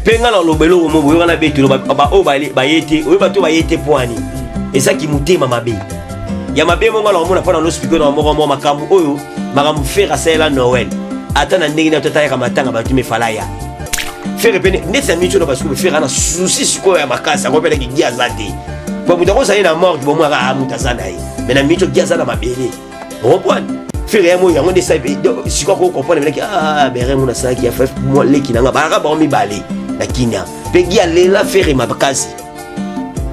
Mpe ngai naloba eloko moko boyoka na betelo baoyo baye te, oyo bato baye te mpo ani ezaki motema mabe ya mabe mongo. Nakomona mpo na nospike na moko moko makambo oyo, makambo Ferre asalela Noel, ata na ndenge nini atayaka matanga bato mefala ya Ferre pene neti na miso na basuku. Ferre ana souci sikoyo ya makasi yango mpe naki aza te, po moto akozali na morgue bomwaka a moto aza na ye, mais na miso gi aza na mabele. Comprendre Ferre ya moyo yango nde esali sikoyo ako comprendre melaki ah bere ngo nasalaki ya frère mwa leki na nga balaka bango mibale na kinia mpe gi alela Ferre makasi.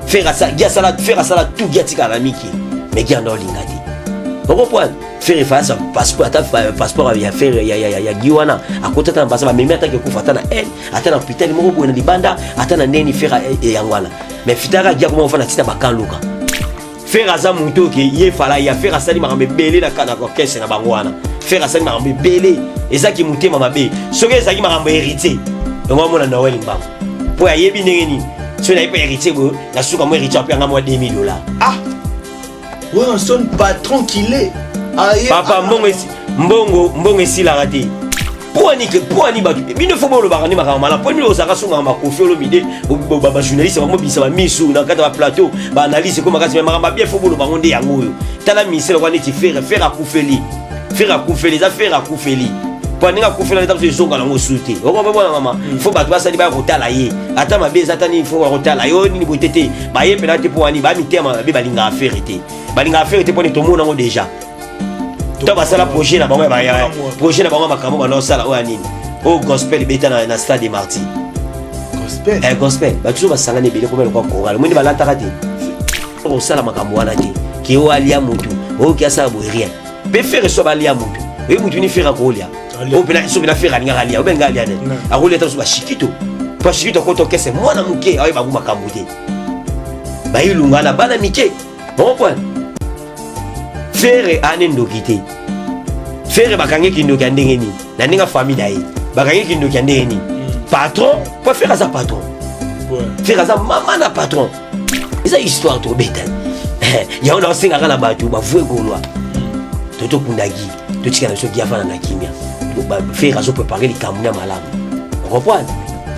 Ferre asala, gi asala, Ferre asala tout, gi atikala na miki, mais gi anda olinga te. Okomprendre Ferre fayasa passeport, ata passeport ya Ferre ya gi wana akota ata na basa bamemi, ataki ekufa ata na haine, ata na hôpital moko boye na libanda, ata na ndeni Ferre yango wana. Mais fitaka gi akoma ofanda ntina bakanluka. Ferre aza moto oke ye fala ya Ferre asali makambo ebele na na orchestre na bango wana. Ferre asali makambo ebele, ezaki motema mabe. Soki ezalaki makambo héritier, yango amona Noel mbango mpo ayebi ndenge nini. Soki naye mpe héritier boye, na suka mo héritier ape yanga mwa 2000 $. Ah, Werrason, patron qu'il est. Aye, papa, mbongo mbongo mbongo esilaka te. Mpo ani ke mpo ani bato bino fo bolobaka nde makambo malamu, mpo nini ozalaka so makambo makofi Olomide, bajournaliste bamobimisa bamisu na kati ya baplateau, baanalyse eko makasi, mais makambo abien fo boloba ngo nde yango oyo. Tala misele kwa neti Ferre. Ferre akufeli, Ferre akufeli, eza Ferre akufeli mpo ndenge akufeli ata biso ezonga nango su te. Okompe mwana mama, fo bato basali baya kotala ye, ata mabe eza, ata nini, fo bakotala yo nini boye te te. Baye mpena te mpo wani bamitema mabe, balingaka Ferre te, balingaka Ferre te mpo nini tomona yango déjà to basala projet na bango ya projet na bango, makambo banaosala oyo ya nini, oyo gospel ebeta na Stade de Martyr. Gospel. Eh, gospel, bato so basangani ebele komela lokwa chorale, omoni balataka te kosala makambo wana te ke oyo alia motu, oyo ke asala boye, rien. Mpe Ferre so balia motu, oye motu ni Ferre akolia oyo mpena so mpena Ferre alingaka alia, obenga alia te, akolia ta so bashikito po bashikito akota okese mwana moke aoyebango makambo te, bayilunga na bana mike. Comprendre Ferre ane ndoki te. Ferre bakangi kindoki ya ndenge nini? Na ndenge ya famille na ye bakangi kindoki ya ndenge nini? Patron, po Ferre aza patron, Ferre aza mama na patron. Eza histoire tobeta yango. Na osengaka na bato bavue golwa to tokundaki, totika na biso gi afanda na kimia. Ferre azoprépare likambo ya malamu. Comprendre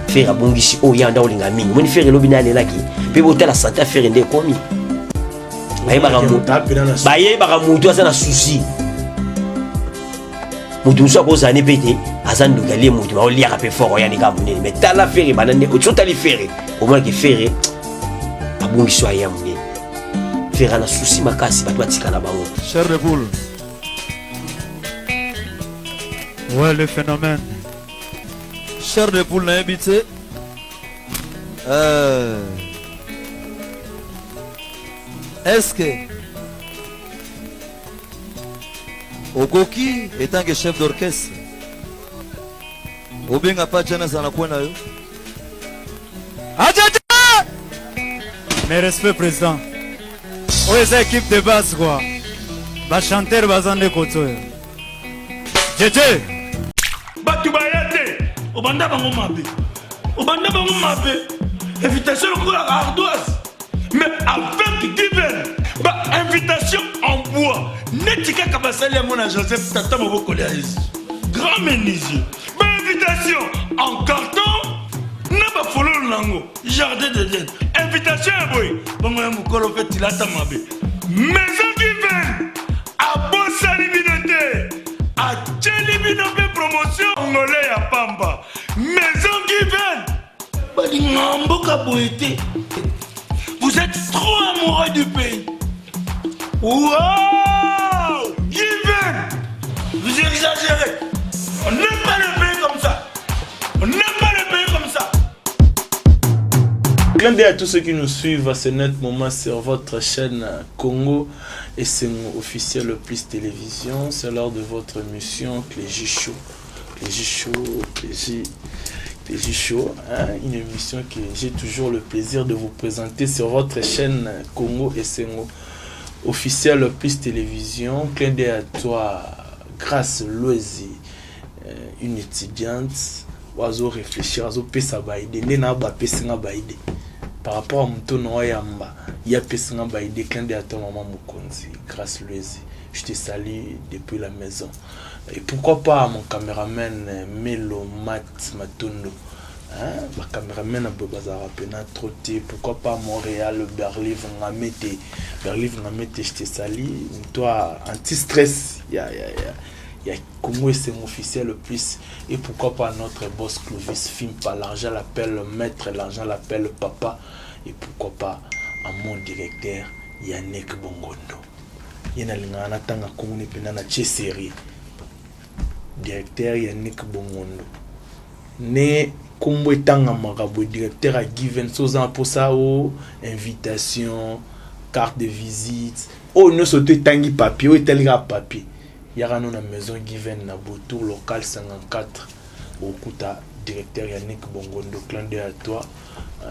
Ferre abongisi oyo ya nda olinga mingi. Omoni Ferre elobi na alelaki mpe botala sante ya Ferre nde ekomi. Bayebaka motu aza na souci, motu mosusu akozala ne mpe te aza ndoki alie motu, baoliaka mpe fort oyani kaka monene. Mais tala Ferre banda nde otali Ferre, omonaki Ferre abongisi oyo aya monene. Ferre na souci makasi, bato batika na bango. Chair de poule. Ouais, le phénomène. Chair de poule nayebi te. Est-ce que okoki étant que chef d'orchestre obenga pa jana azala na coin na yo? Ajaja! Mes respects, président. Oyo eza équipe de base quoi. Ba chanteur baza nde koto oyo. Jeje! Bato baya te, obanda bango mabe, obanda bango mabe, invitation lokola ardoise, mais avec Given ba invitation en bois neti kaka basali yango na Joseph tata mobokoli ya Yesu, grand menuisier, ba invitation en carton na bafololo nango jardin d'Eden, invitation ya boye bongo ya mokolo mpe tilata mabe. Maison Given abosani bino te, atieli bino mpe promotion ngole ya pamba. Maison Given balingaka mboka boye te. Vous êtes trop amoureux du pays. Wow, Given, vous exagérez. On n'aime pas le pays comme ça, on n'aime pas le pays comme ça. Clin d'œil à tous ceux qui nous suivent à ce net moment sur votre chaîne Congo et c'est officiel plus télévision. C'est l'heure de votre émission Clégie Show. Clégie Show, Clégie, Clégie Show, hein, une émission que j'ai toujours le plaisir de vous présenter sur votre chaîne Congo et Sengo officiel plus télévision. Clin d'œil à toi, Grâce Loisi, une étudiante azo réfléchir, azopesa baidées nde na bapesinga baidées par rapport à moto na oyamba ye apesinga baidées. Clin d'œil à toi, maman mokonzi Grâce Loisi, je te salue depuis la maison. Et pourquoi pas à mon caméraman Melo Mat Matondo. Hein, ba cameraman na boye bazalaka pena trop te. Pourquoi pas Montréal, Berlin Ngamete, Berlin Ngamete, je te salue toi, anti stress ya ya ya ya Congo Esengo officiel le plus. Et pourquoi pas notre boss Clovis Fimpa, l'argent l'appelle maître, l'argent l'appelle papa. Et pourquoi pas à mon directeur Yannick Bongondo, ye nalingaka natanga komoni mpena na tie série. Directeur Yannick Bongondo ne nkombo etangamaka boye, directeur ya Given. So oza na mposa o invitation, carte de visite, oyo nyonso to etangi papier, oyo etali kaka papier, yaka no na maison Given na Botour, local 54, okuta directeur Yannick Bongondo. Clin d'œil à toi.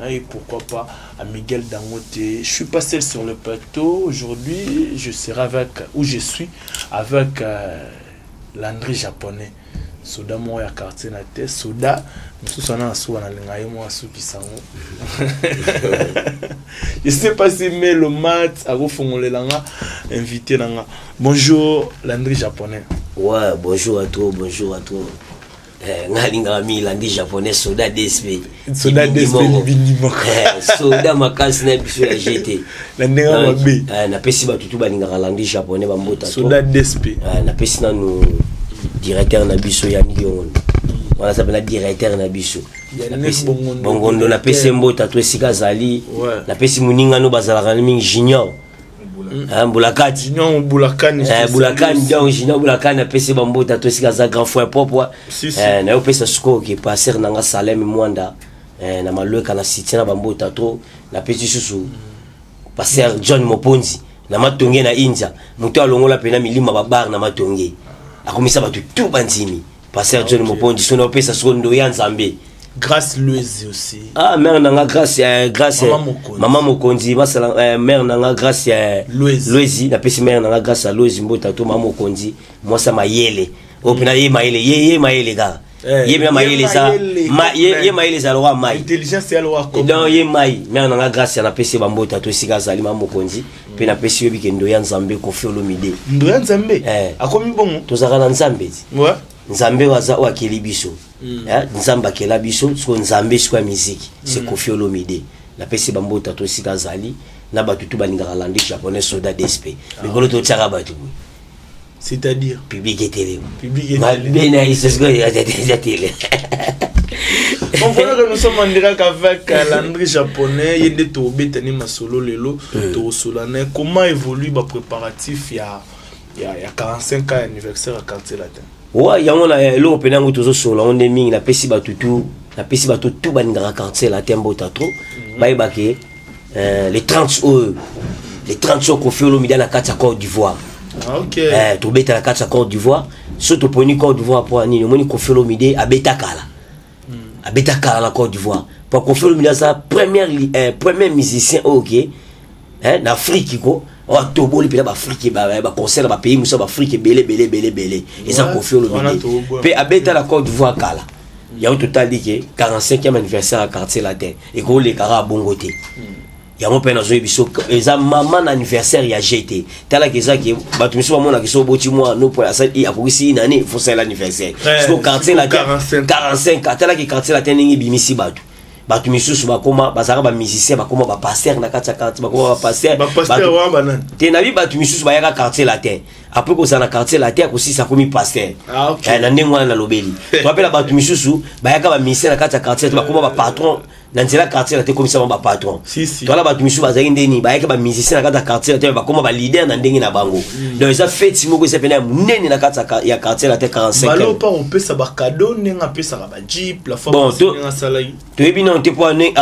Et pourquoi pas à Miguel Dangote. Je suis pas seul sur le plateau aujourd'hui, je serai avec, où je suis avec Landry Japonais, soda moko ya quartier na te, soda mosusu wana na suka nalinga ye moko asukisa yango. Je sais pas si Melo Mat akofongolela nga invité na nga. Bonjour Landry Japonais. Ouais, bonjour à toi, bonjour à toi. Nga alingaka mingi Landry Japonais, soda DSP. Soda DSP, libindi moko. Soda makasi na biso ya GT. Na ndenge mabe. Napesi bato tu balingaka Landry Japonais bambota. Soda DSP. Napesi nanu directeur na biso Yannick Yongondo, wana aza mpena directeur na biso. Bongondo, napesi ye mbota to esika azali. Napesi moningano bazalaka mingi, Junior Mbulakati. Junior Bulakani. Bulakani, donc Junior Bulakani, apesi bambota to esika aza, grand frère propre. Nayopesa sikoyo ke pasteur nanga Salem Mwanda na Malweka na cité na bambota to. Napesi susu pasteur John Moponzi na Matonge na India, moto alongola mpena milimo babar na Matonge, akomisa bato tu bandimi, pasteur John Moponzi. So naopesa sikoyo ndoya Nzambe. Grâce Louise aussi. Ah, mère nanga Grâce, Grâce. Mama Mokonzi. Mama Mokonzi masala, mère nanga Grâce Louise. Louise, napesi mère nanga Grâce Louise mbota to. Mama Mokonzi, mwasa mayele oyo mpena ye mayele, ye mayele kaka. Ye mpena mayele eza ye mayele eza lokwa mai. Intelligence ya lokwa. Donc ye mai, mère nanga Grâce, napesi ye bambota to esika azali. Mama Mokonzi mpe napesi yo bikendo ya Nzambe Kofi Olomide. Ndo ya Nzambe. Akomi bongo. Tozalaka na Nzambe ti. Nzambe oyo aza oyo akeli biso. Nzambe akela biso, siko Nzambe siko ya miziki c'est Kofi Olomide. Napesi bambota to esika azali na bato tu balingaka Landry Japonais, soda DSP. Mikolo totiaka bato boye. C'est-à-dire? Public etelema. Public. Mabe na biso sikoyo eza tele. Bon, voilà que nous sommes en direct avec Landry Japonais. Yende tobetani masolo lelo, tosolana comment évolue ba préparatif ya 45 ans anniversaire à Quartier Latin. Wa yango na eloko mpena yango tozosola yango nde mingi. Napesi bato tu, napesi bato tu balingaka Quartier Latin mbota trop, bayeba ke le 30 oyo, le 30 oyo, Kofi Olomide na kati ya Côte d'Ivoire. Ah, ok. Tobeta na kati ya Côte d'Ivoire. So toponi Côte d'Ivoire mpo nini? Omoni, Kofi Olomide abeta kala, abeta kala na Côte d'Ivoire, po Kofi Olomide aza premier musicien oyo ke na Afrique ko oyo atoboli mpena baAfrike, baconcert na bapays mosusu ya baAfrike ebele ebele ebele ebele, eza Kofi wana Olomide. Toboya. Mpe abeta na Côte d'Ivoire kala. Yango totali ke 45e anniversaire ya Quartier Latin ekolekaka bongo te. Yango mpe nazoyebi biso eza mama na anniversaire ya GT. Talaka eza ke bato misusu bamonaka so oboti mwa no po asali akokisi nani, faut salela anniversaire. Siko Quartier Latin 45. 45, atalaki Quartier Latin ndenge ebimisi bato, bato misusu bakoma, bazalaka bamusicien, bakoma bapasteur na kati ya quartier, bakoma bapasteur. Bapasteur wana banani? Te, nabi bato misusu bayaka Quartier Latin, après kozala na Quartier Latin, akosisa akomi pasteur. Ah, ok. Na ndenge wana nalobeli, toapela bato misusu bayaka bamusicien na kati ya quartier te, bakoma bapatron na nzela Quartier Latin, ekomisa bango bapatron. Si, si. Toala bato misusu bazalaki ndeni, bayaki bamusicien na kati ya Quartier Latin, bakoma baleader na ndenge na bango. Donc eza fête moko eza pena ya monene na kati ya Quartier Latin 45. Balo mpa kopesa bacadeau ndenge apesaka bajeep la fois Bon, passée, ndenge asalaki. Toyebi nano te mpo ane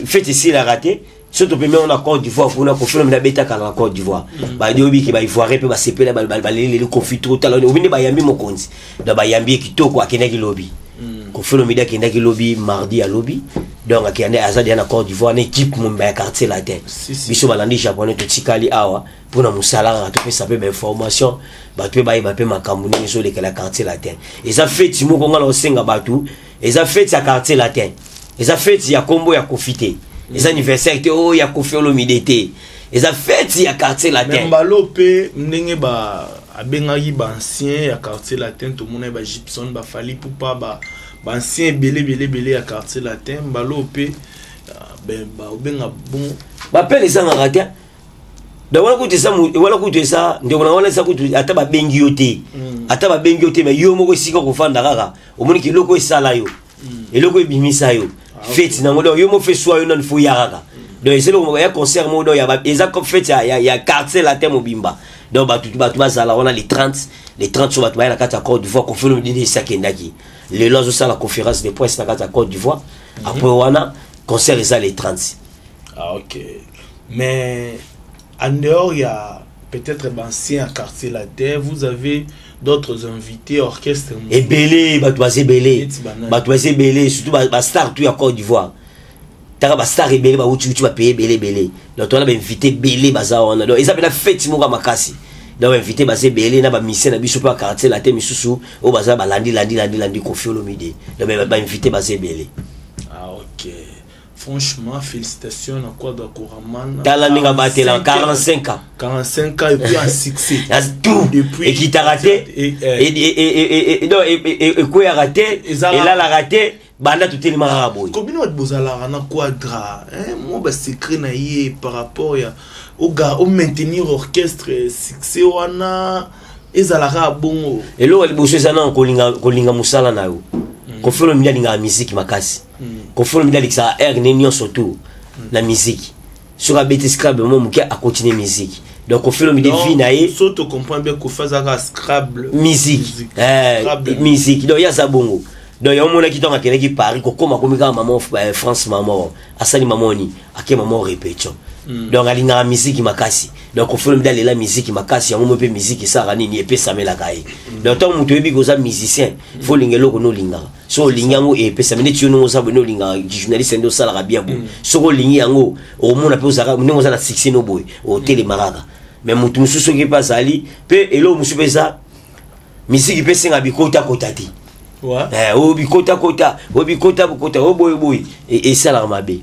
fête esilaka te. So topemi yango na Côte d'Ivoire kuna, Kofi Olomide abetaka na Côte d'Ivoire, badi oyebi ke baivoirien mpe basepela, baleleli Kofi trop. Tala obi nde bayambi mokonzi, donc bayambi ye kitoko. Akendaki lobi, Kofi Olomide akendaki lobi mardi, alobi donc akende, aza deja na Côte d'Ivoire na équipe momba ya Quartier Latin. Si, si. Biso balandi Japonais totikali awa mpona mosala kaka, topesa mpe bainformation, bato mpe bayeba mpe makambo ndenge ezolekela Quartier Latin. Eza feti moko nga na osenga bato, eza feti ya Quartier Latin, eza feti ya kombo ya Kofi te, eza anniversaire te oyo ya Kofi Olomide te, eza feti ya Quartier Me Latin. Mbalo mpe ndenge ba abengaki baancien ya Quartier Latin, tomonaki bagibson, bafally Ipupa, ba Baancien ebele ebele ebele ya Quartier Latin, mbala oyo mpe baobenga bongo. Bapele ezangaka te. Donc wana kutu eza, wana kutu eza ndeko na wana eza kutu ata babengi yo te, ata babengi yo te, mais yo moko esika kofanda kaka omoniki eloko esala yo, eloko ebimisa yo fête nango. Donc yo mo fe swa yo nanu fo ya kaka. Donc eza eloko ya concert moko, donc eza comme fête ya Quartier Latin mobimba. Donc bato bazala wana le 30, le 30 so bato baya na kati ya Côte d'Ivoire. Koffi Olomide esi akendaki, lelo azosala conférence de presse na kati ya Côte d'Ivoire. Après wana concert eza le 30. Ah ok, mais en dehors il y a peut-être d'anciens Quartier Latin, vous avez d'autres invités, orchestre? Ebele, bato baza ebele. Neti banani? Bato baza ebele, surtout bastar tout ya Côte d'Ivoire. Taka bastar ebele bauti bapaye ebele ebele. Donc towana bainvité ebele baza wana. Donc eza mpena fête moko ya makasi. Donc bainvité baza ebele na bamusicien na biso mpe ya Quartier Latin misusu oyo baza balandi landi landi landi Koffi Olomide. Donc bainvité baza ebele. Ah ok, franchement félicitations na Quadra Koraman. Tala ndenge abatela 45 ans. 45 ans et puis un succès. Tout Depuis ekitaka te, non, ekweyaka te, elalaka te, banda totelema kaka boye. Combien bato bozalaka na Quadra, hein? Mwa basecret na ye par rapport ya o maintenir orchestre, succès wana ezalaka ya bongo? Eloko ya liboso eza nano kolinga mosala na yo. Koffi Olomide alingaka miziki makasi. Koffi Olomide alekisaka aire ne nyonso tout na miziki. Soki abeti Scrabble mo moke, akontinue miziki. Donc Koffi Olomide, vie na ye So to comprend bien, Koffi azalaka Scrabble. Musique. Scrabble. Musique. Donc ye aza bongo. Donc yango monaki ntango akendaki Paris, kokóma komi kaka mama France, mama asali mama oni ake mama répétition. Donc alingaka miziki makasi. Donc Koffi Olomide alela miziki makasi. Yango mo mpe miziki esalaka nini, epesamelaka ye. Donc ntango moto oyebi koza musicien, fo olinga eloko no olingaka. So olingi yango, epesami. Neti yo ndenge oza boye, nde olingaka journaliste, nde osalaka bien boye. Soki olingi yango, omona mpe ozalaka ndenge oza na succès no boye, otelema kaka. Mais motu mosusu soki mpe azali mpe eloko mosusu mpe eza misiki mpe esenga bikotakota te. Oyo bikotakota, oyo bikotakota, oyo boye boye, esalaka mabe.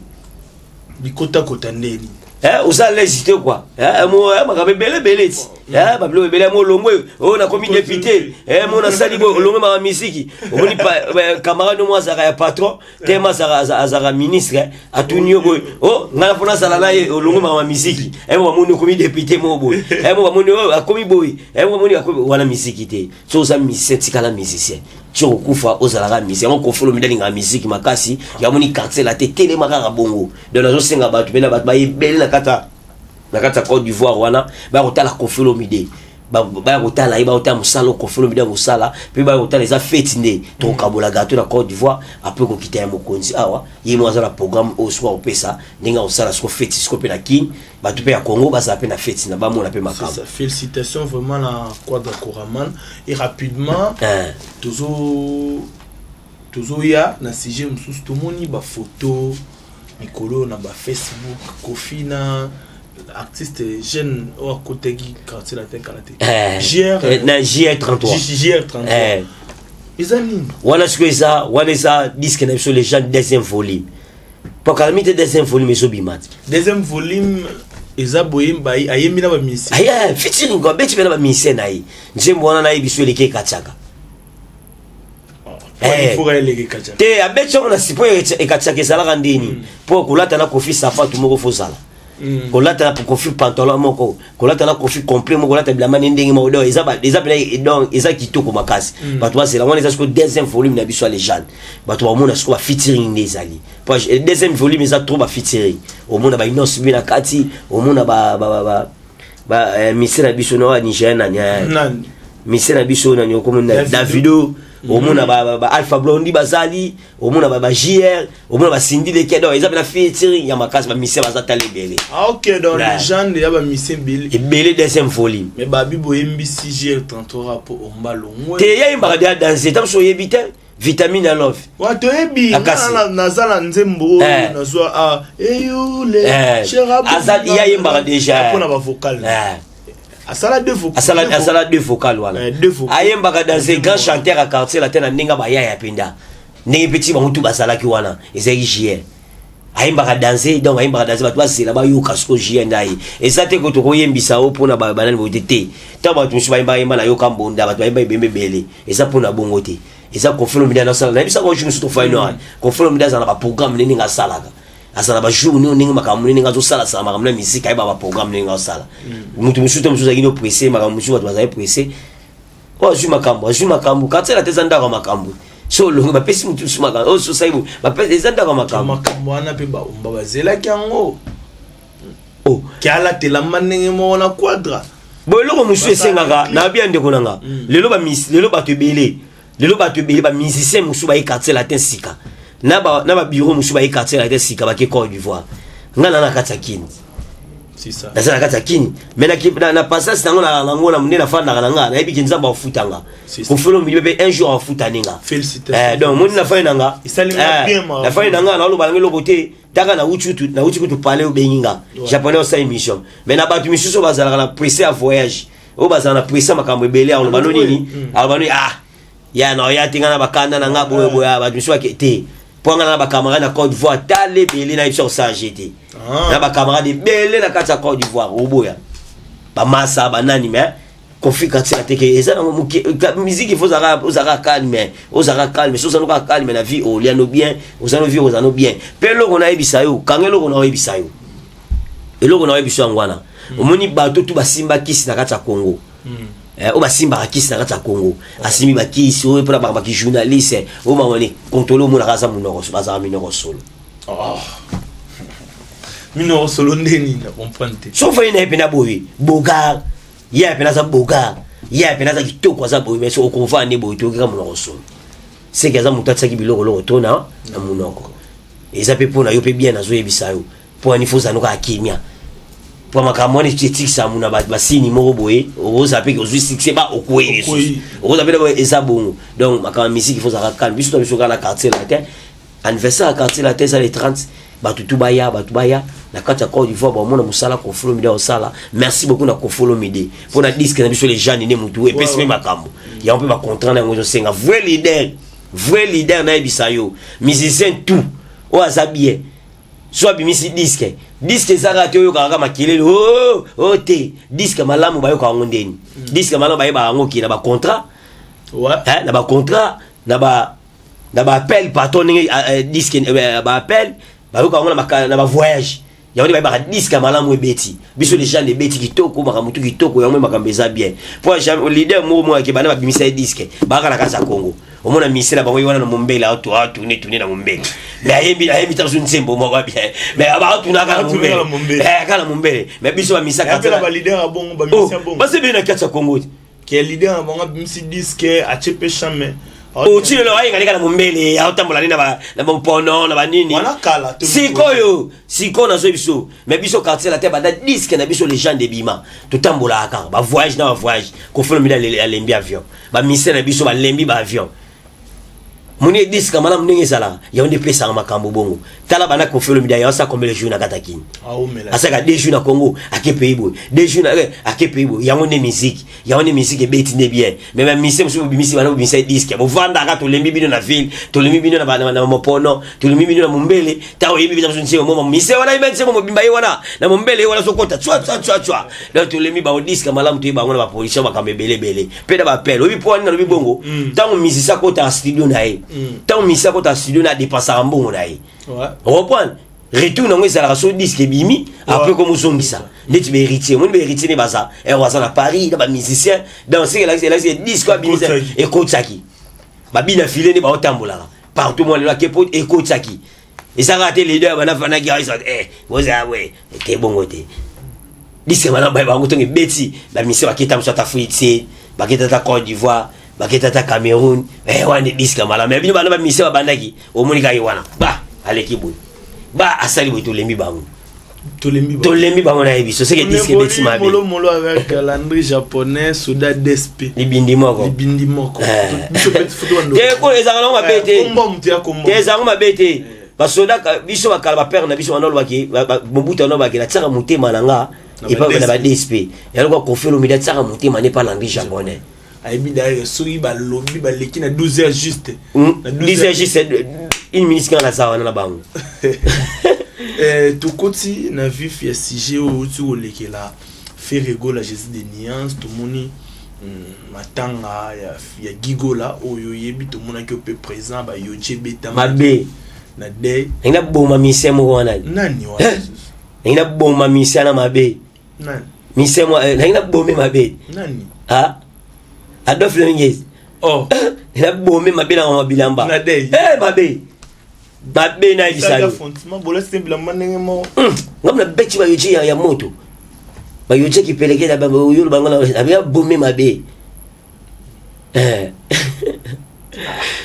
Bikotakota ndeni? Oza lese te quoi. Makambo ebele ebele ti babiloko ebele mo olongwe oyo nakomi député, mo nasali boye, olongwe maka misiki. Omoni camarade mo azalaka ya patron te, ma azalaka ministre, atuni yo boye: o ngai na mpo nazala na ye. Olongwe maka misiki, mo bamoni okomi député mo boye, mo bamoni oyo akomi boye, mo bamoni akomi wana. Misiki te. So oza musicien, tikala musicien ti okokufa, ozalaka musicien. Yango Koffi Olomide alingaka misiki makasi. Yamoni Quartier Latin telema kaka bongo. Donc nazosenga bato mpena bato bayebele na kati ya Côte d'Ivoire wana baya kotala Koffi Olomide, baya kotala ye, baya kotala mosala oyo Koffi Olomide akosala mpe baya kotala. Eza fête nde tokokabola gâteau na Côte d'Ivoire. Après kokita ya mokonzi awa, ye mo aza na programme oyo siko akopesa ndenge akosala siko fête siko mpe na Kine, bato mpe ya Congo bazala mpe na fête na bamona mpe makambo. C'est ça. Félicitations vraiment na Quadra Koraman. Et rapidement, tozoya na sujet mosusu. Tomoni bafoto mikolo na bafacebook, Koffi na artiste jeune oyo akotaki Quartier Latin kala te. JR. Na JR 33. JR 33. Eza nini? Wana sikoyo eza wana eza disque na biso Légende, deuxième volume, po kala mi te deuxième volume ezobima te. Deuxième volume eza boyemba, ayembi na bamusicien? Aya featuring, abeti mpe na bamusicien na ye. Nzembo wana nayebi so eleki ekatiaka. Ifoka eleki ekatiaka? Te, abeti yango na sipo ekatiaka. Ezalaka ndeni mpo kolata na Koffi sapatu moko, fozala kolata na Koffi pantalon moko, kolata na Koffi complet moko, kolata bilamba ni ndenge moko. Donc eza pena, donc eza kitoko makasi. Bato bazela wana, eza sikoyo deuxième volume na biso ya Légende. Bato bamona sikoyo bafeaturing nde ezali. Po deuxième volume eza trop bafeaturing, omona bainonce bi na kati, omona ba musicien na biso na Nigeria nani? Nani? Musicien na biso nani okomona? Davido. Davido. Omona ba Alpha Blondy bazali, omona ba JR, omona ba Cindy Leke. Donc eza pena featuring ya makasi, bamusicien baza tala ebele. Ah ok, donc Ouais. Légende ya bamusicien ebele. Ebele, deuxième volume. Mais babi boyembisi JR 33 rapport omba longwe. Te, yayembaka deya danse ta mosu oyebi te, Vitamine ya Love. Wa toyebi. Akasi. Nga naza na nzembo oyo nazwa a eyule. Ye ayembaka déjà. Mpona bavocal. Asala deux vocals. Asala deux vocal wana. Deux vocals. Ayembaka dans un grand chanteur à Quartier Latin na ndenge bayaya mpenza, ndenge mpe ti bango tu bazalaki wana, ezalaki JR ayembaka danse. Donc ayembaka danse, bato bazela bayoka siko JR nda ye. Eza te ko tokoyembisa o mpona banani boye te. Ntango bato mosusu bayembaka yemba na yoka mbonda, bato bayemba ebembe ebele, eza mpona bongo te. Eza Koffi Olomide nasala, nayebisaka oyo jour mosusu tofai noir. Koffi Olomide aza na baprogramme nde ndenge asalaka, aza na bajour nini, ndenge makambo ndenge azosalasala makambo na misika, ayeba baprogramme ndenge azosala. Moto mosusu te, mosusu azalaki no pressé, makambo mosusu bato bazali pressé. Oyo azwi makambo, azwi makambo. Quartier la te, eza ndako ya makambo. So olongi, bapesi motu mosusu makambo oyo sosali boye, bapesi, eza ndako ya makambo. Makambo wana mpe baumba bazelaki yango. Oh. Ke alatelamba ndenge moko na quadra. Bo eloko mosusu esengaka na bia ndeko na nga. Lelo lelo bato ebele, lelo bato ebele, bamusicien mosusu baye Quartier Latin sika, na babureau mosusu baye Quartier Latin sika, bake Côte d'Ivoire. Nga na kati ya Kini. C'est ça. Naza na kati ya Kini, mais na passage nango na nango na nde nafandaka na nga, nayebi ke Nzambe afutanga. C'est ça. Koffi Olomide mpe un jour afuta ninga. Félicitations. Eh, donc moni nafandi na nga. Esali nga Eh, bien, ma. Nafandi na nga, naoloba nanga eloko te. Taka nauti kutu pale, obengi nga japonais, osala émission. Mais na bato misusu oyo bazalaka na pressé ya voyage, oyo bazalaka na pressé ya makambo ebele, aloba no nini, aloba no ah ya na oya te, nga na bakanda na nga boye boye. Bato misusu bake te, mpo nga na bacamarade na Côte d'Ivoire, tala ebele na biso osage te. Ah. Na bacamarade ebele na kati ya Côte d'Ivoire, oboya bamasa banani, mais Koffi katia te ke eza nango moke. Musique, il faut ozalaka calme, ozalaka calme. So ozala kaka calme na vie, olia no bien, oza no vie, oza no bien. Mpe eloko nayebisa yo, kanga eloko na oyebisa yo, eloko na oyebisa yango wana. Omoni bato tu basimba kisi na kati ya Congo. Eh, oyo basimbaka kisi na kati ya Congo, asimbi bakisi oyo mpona baki journaliste oyo mamoni contrôle, omonaka aza monoko, bazalaka minoko solo. Oh. Minoko solo ndeni? Na comprendre te. So ofandi na ye mpena boye, bogar ye apena aza bogar, ye apena aza kitoko, aza boye, mais so okovanda nde boye, toyokeka monoko solo, seke aza moto atiaki biloko loko to na monoko. Eza mpe mpo na yo mpe bien, nazoyebisa yo mpo wani fo ozala kaka kimia, mpo makambo wana etikisa muna basini moko boye. Okozala mpe ozwi succès, ba okwei lisusu, okozala mpe eza bongo. Donc makambo ya musique, fo ozalaka calme. Biso na biso kaka na Quartier Latin, anniversaire ya Quartier Latin eza le 30. Bato tu baya, bato baya na kati ya Côte d'Ivoire, bamona mosala Koffi Olomide osala. Merci beaucoup na Koffi Olomide mpo na disque na biso Légende nde motu epesi mpe makambo yango, mpe bacontrat na yango ezosenga vrai leader, vrai leader. Nayebisa yo, musicien tout oyo aza bien, so abimisi disque, disque ezaka te oyokaka kaka makelele o o te. Disque malamu bayokaka yango ndeni? Disque malamu bayebaka yango ke na bacontrat. Eh, na bacontrat, na baappel, pardon, ndenge disque, baappel bayoka yango na bavoyage, yango nde bayebaka disque ya malamu ebeti. Biso Légende ebeti kitoko, makambo tu kitoko, yango makambo eza bien. Po leader moko moko ake bana babimisa ye disque, bakaka na kati ya Congo, omona mise na bango ye wana na mombele, atune tune na mombele, mais ayembi ta so nzembo moko ya bien, mais atunaka na mombele, kaka na mombele. Mais biso bamisa baleader ya bongo, bamisi ya bongo. Basi na kati ya Congo te. Ke leader na bango abimisi disque, atie mpe chame. Oti lelo ayengani kaka na mombele, aotambola nde na bamopono na banini. Wana kala. Sikoyo, sikoyo nazwi biso, mais biso Quartier Latin, banda disque na biso Légende ebima, totambolaka kaka bavoyage na bavoyage. Koffi Olomide alembi avion, bamise na biso balembi baavion. Moni disque malamu ndenge ezalaka, yango nde epesaka makambo bongo. Tala banda Koffi Olomide yango asa combien de jours na kati ya Kini? Aomela. Asaka 2 jours na Congo, ake pays boye, 2 jours na ake pays boye. Yango nde musique, yango nde musique ebeti nde bien. Mais bamise mosusu bobimisi, bana bobimisa disque, bovandaka, tolembi bino na ville, tolembi bino na mopono, tolembi bino na mombele. Ntango oyebi bino mosusu nzembo mo mise wana, yeba nzembo mobimba ye wana na mombele, ye wana sokota tswa tswa tswa tswa. Donc tolembi bango. Disque malamu toyeba yango na baproduction, makambo ebele ebele mpe na bapele. Oyebi mpo wani nalobi bongo? Ntango musicien akotaka studio na ye, ntango musicien akotaka studio na, adépensaka mbongo na ye. Reprendre retour nango ezalaka so disque ebimi, après komozongisa neti bahéritier. Omoni bahéritier nde baza ero, aza na Paris na bamusicien. Donc seke elakisi disque oyo abimisa ekotisaki babina file nde baotambolaka partout. Mwa lelo ake po ekotisaki, ezalaka te leader bana fanaki ozala we te bongo te. Disque bana bango ntongo ebeti, bamusicien baketa mosu ata Afrique, baketa ata Côte d'Ivoire, baketa ata Cameroun. Wana disque malamu ya bino bana bamusicien babandaki, omoni kaka ye wana ba aleki boye, ba asali boye, tolembi bango. Tolembi bango. Tolembi bango na ye biso seke disque ebeti mabe. Molo molo avec Landry Japonais, Soda DSP. Libindi moko. Libindi moko. Biso pe photo bando. Te, ko ezalaka nango mabe te. Kombo mutu ya kombo. Te, ezalaka mabe te. Basoda biso bakala, bapere na biso wana olobaki, Mobutu wana olobaki natiaka motema na nga epai na ba DSP. Yaloko Koffi Olomide atiaka motema ne pa Landry Japonais. Ayebi d'ailleurs soki balobi baleki na 12 heures juste. Na 12 heures juste une minute kaka naza wana na bango. Tokoti na vif ya sujet oyo outi kolekela, Ferre Gola, Jésus de Nuance. Tomoni Matanga ya Gigola oyo oyebi, tomonaki yo mpe présent, bayoji ebetama mabe na deuil. Nangi naboma mise moko wana. Nani wana lisusu? Nangi naboma mise wana mabe. Nani? Mise mo nangi nabome mabe. Nani? Ah, Adolphe Dominguez. Oh. Nabome mabe na mama bilamba. Na deuil. Eh, mabe mabe, nayebisa yo. Affrontement, bolasi te bilamba ndenge moko. Ngam na beti bayoji ya moto, bayoji kipeleke na oyo bango na bome mabe. Eh.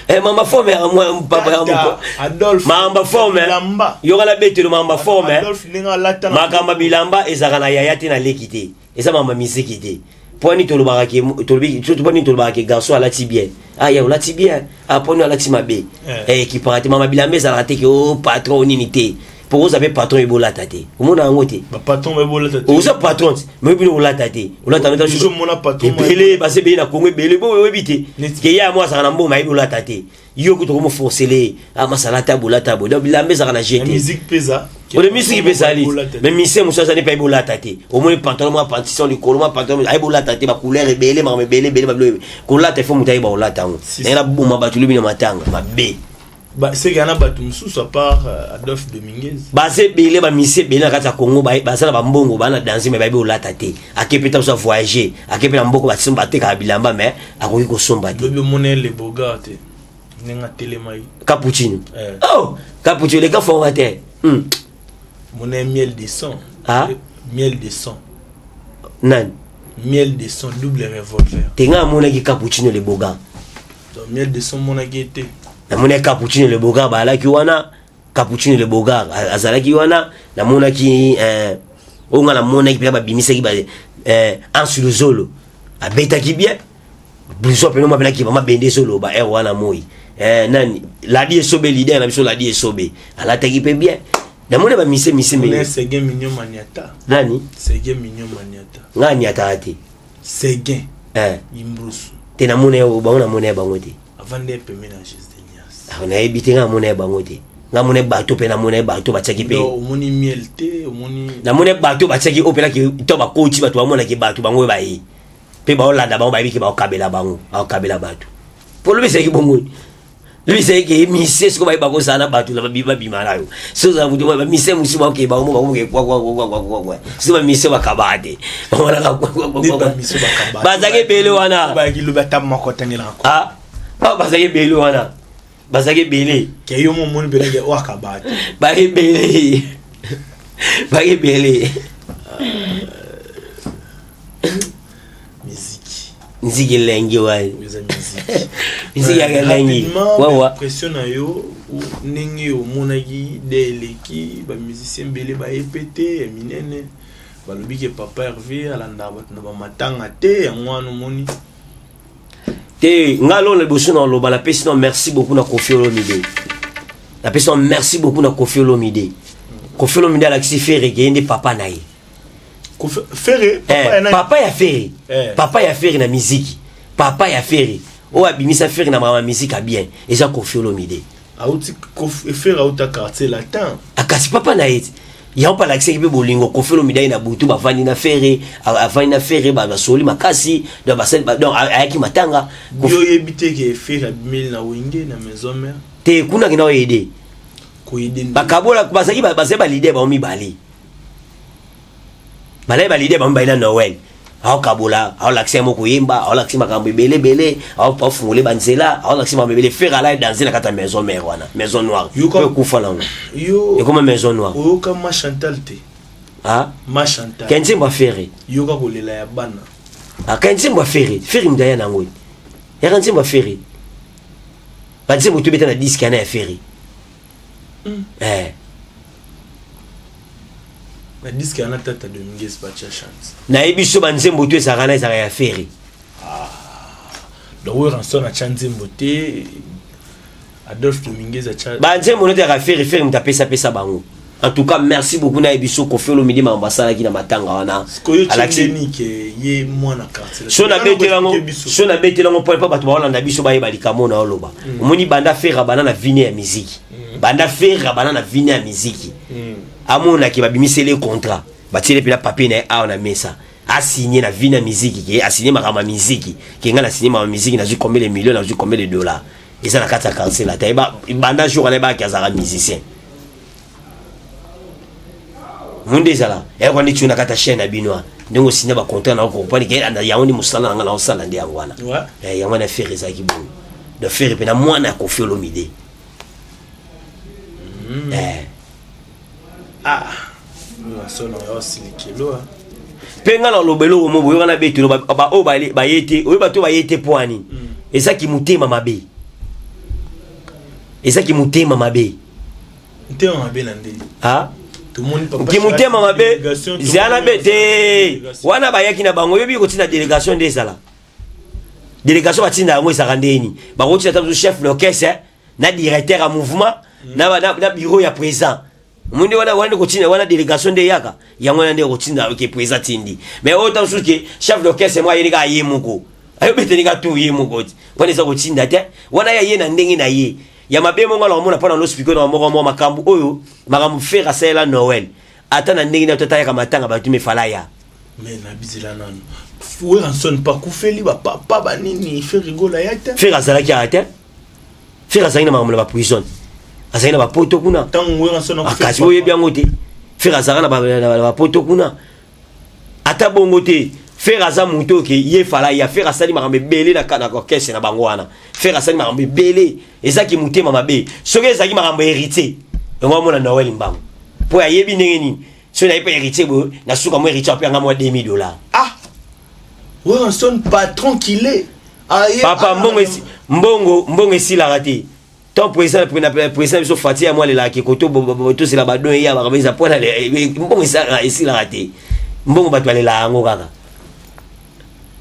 Eh, mama forme ya mwa papa ya moko. Adolphe. Mamba forme. Bilamba. Yoka na betelo mamba forme. Adolphe ndenge alata na Makambo ya bilamba ezalaka na yaya te, na leki te, eza mama miziki te. Mpo nini tolobaka ke tolobi, mpo nini tolobaka ke garçon alati bien, ah ya olati bien, ah mpo nini alati mabe? Eh. Eh, ekipaka te. Mama bilamba ezalaka te ke o patron nini te, mpo oza mpe patron ebolata te, omona yango te. Bapatron babolata te. Oza patron te, mais bino olata te, olata. Toujours mona patron. Ebele baza ebele na Kongo, ebele bo oyebi te. Neti. Ke ya mo azalaka na mbongo, ayebi olata te, yo kutu okomoforcele amasala ata bolata boye. Donc bilamba ezalaka na Na jete. musique mpe eza. Ole misiki mpe ezali. Bolata te. Mais misie mosusu azali mpe ayebi olata te. Omoni pantalon mwa pantition likolo, mwa pantalon, ayebi olata te, bacouleur ebele, makambo ebele ebele, babilo kolata, ifo moto ayeba olata yango. Si, Ndenge naboma bato lobi na matanga mabe. Seke yana bato mosusu à part Adolphe Dominguez? Baza ebele, bamisie ebele na kati ya Congo, baza na bambongo, baa na danger, mais bayebi olata te. Ake mpe ta mosu avoyage, ake mpe na mboka batekaka bilamba, mais akoki kosomba te. Lobi omona ye Lebogar te, ndenge atelemaki? Capuccino. Eh. Oh, Capuccino leka formateur. Mona ye Miel de Son. Ah? Miel de Son. Nani? Miel de Son, Double Revolver. Te, ngai amonaki Capuccino le Bogar. Donc Miel de Son monaki ye te? Namonaki Capuccino le Bogar, bazalaki wana. Capuccino le Bogar azalaki wana. Namonaki oyo ngai namonaki mpenza, babimisaki ba, Ansu Luzolo abetaki bien, blouson pene mapelaki mabende ezoloba ere wana moi. Nani, Ladi Esobe, leader na biso Ladi Esobe alataki mpe bien. Namoni bamise mise. Mona ye me Seguin Mignon Maniata. Nani? Seguin Mignon Maniata. Ngai aniataka te. Seguin. Eh. Imbrusu. Te, namoni bango, namoni ya bango te. Avandi ye pembeni ya Jésus de Nias. Ah, nayebi te, ngai namoni ya bango te. Ngai namoni bato mpe, namoni bato batiaki mpe. Donc omoni Miel te, omoni? Namoni bato batiaki oyo mpelaki to bakoti, bato bamonaki bato bango oyo baye mpe baolanda bango, bayebi ke baokabela bango, baokabela bato. Mpo lobi ezalaki bongo, lobi ezalaki mise siko bayeba kozala na bato na babima na yo. So ozala moto, bamise mosusu baokee bango bakomoke kwakwakwakwakwa, so bamise bakabaka te, bamonaka. Nde bamiso bakaba. Bazalaki ebele wana. Bayaki lobi, ata moko atangelaka. Ah, ah, bazalaki ebele wana, bazalaki ebele. Ke yo mo omoni mpelaki oyo akaba te. Bazalaki ebele, bazalaki ebele. Miziki. Nziki elengi wana. Eza miziki. Miziki yaka elengi. Rapidement, Wawa. impression na yo ndenge omonaki de eleki, bamusicien ebele baye pe te ya minene, balobi ke papa Hervé alandaka bato na bamatanga te, yango wana omoni. Te, nga lona liboso na oloba, napesi no merci beaucoup na Kofi Olomide, napesi no merci beaucoup na Kofi Olomide. Kofi Olomide alakisi Ferre ke ye nde papa na ye. Ferre papa Eh, ya nani? Papa ya Ferre. Eh. Papa ya Ferre na miziki, papa ya Ferre oyo abimisa Ferre na makambo ya miziki ya bien eza Kofi Olomide. Auti Ferre auta Quartier Latin. Akasi papa na ye te, yango mpe alakisaki mpe bolingo. Kofi Olomide aye na butu, bavandi na Ferre, avandi na Ferre, basoli makasi. Donc donc ayaki matanga. Yo oyebi te ke Ferre abimeli na Wenge, na Maison Mère? Te, kuna akenda oyede. Koyede nde? Bakabola, bazalaki baleader bango mibale, balai baleader bango mibale na Noël. Aokabola, aolakisa ye moko koyemba, aolakisa makambo ebele ebele, aofungole banzela, aolakisa makambo ebele. Ferre ala danse na kati ya Maison Mère wana, Maison Noire. Yoka- Mpe ekufa nango. Yo Ekoma Maison Noire. oyoka Ma Chantal te? Ah? Ma Chantal. Ke nzembo ya Ferre. Yoka kolela ya bana. Aka nzembo ya Ferre, Ferre moto aya nango, yaka nzembo ya Ferre, banzembo tobeta na disque yana ya Ferre. Eh. Na disque yana tata Dominguez batia chance. Nayebi so banzembo to ezalaka na ezalaka ya Ferre. Donc oyo Ranson atya nzembo te, Adolphe Dominguez atya. Banzembo note yaka Ferre, Ferre moto apesapesa bango. En tout cas, merci beaucoup. Nayebi so Kofi Olomide, makambo asalaki na matanga wana. Sikoyo Alakisi- tiendeni ke ye mwana quartier. So nabetelango, so nabetelango mpo bato baolanda biso bayeba likambo na oloba. Omoni, banda Ferre banda na vine ya miziki, banda Ferre banda na vine ya miziki, amonaki babimiseli ye contrat, batieli mpena papier na ye awa na mesa. Asigné na vie na miziki, ke asigné makambo ya miziki, ke ngai nasigné makambo ya miziki, nazwi combien de million, nazwi combien de dollars. Eza na kati ya Quartier Latin. Banda jour wana ebaki azalaka musicien. Munde ezala eyaka nde tio na kati ya chaîne na bino wana, ndenge osinya bacontrat na okompani ke yango nde mosala na nga naosala nde yango wana. Yango wana Ferre ezalaki bongo. Donc Ferre mpe na mwana ya Koffi Olomide. Ah, Werrason oyo osilikelo. Mpe nga na loba eloko mo boyoka na betelo baoyo baye te, oyo bato baye te mpo ani ezaki motema mabe, ezaki motema mabe. Motema mabe na ndenge? Ah? Tomoni papa Ki motema mabe délégation, zala tomoni be te wana bayaki na bango. Oyebi kotinda délégation nde ezala délégation, batinda yango ezalaka ndeni? Bakotinda ta mosusu chef d'orchestre na directeur ya mouvement na bureau ya président. Omoni wana, wana nde kotinda wana délégation nde eyaka yango wana nde kotinda ke président tindi. Mais oyo ta mosusu ke chef d'orchestre mo ayeli kaka ye moko, ayobeteli kaka tu ye moko ti wana eza kotinda te. Wana ya ye na ndenge na ye ya mabe mongo ala omona mpona nospike na moko mwa makambo oyo, makambo Ferre asalela Noel, ata na ndenge na tata yaka matanga bato mefala ya. Mais na bizela nano, Werrason pakufeli bapapa banini, Ferre Gola ya te? Ferre azalaki aya te. Ferre azalaki na makambo na baprison, azalaki na bapoto kuna. Ntango Werrason Akasi oyebi yango te. Ferre azalaka na bapoto kuna. Ata bongo te, Ferre aza moto oke ye fala ya Ferre asali makambo ebele na orchestre na bango wana. Ferre asali makambo ebele. Ezaki motema mabe. Soki ezalaki makambo ya héritier, yango amona Noel mbango mpo ayebi ndenge nini. Soki naye mpe héritier boye, na suka mo héritier ape yanga mwa 2000 $. Ah, Werrason, patron qu'il est. Papa, mbongo mbongo esilaka te. Tant président na biso Fati ya mwa alelaka koto tosela badon eya makambo eza mpona mbongo esilaka te. Mbongo bato balelaka yango kaka.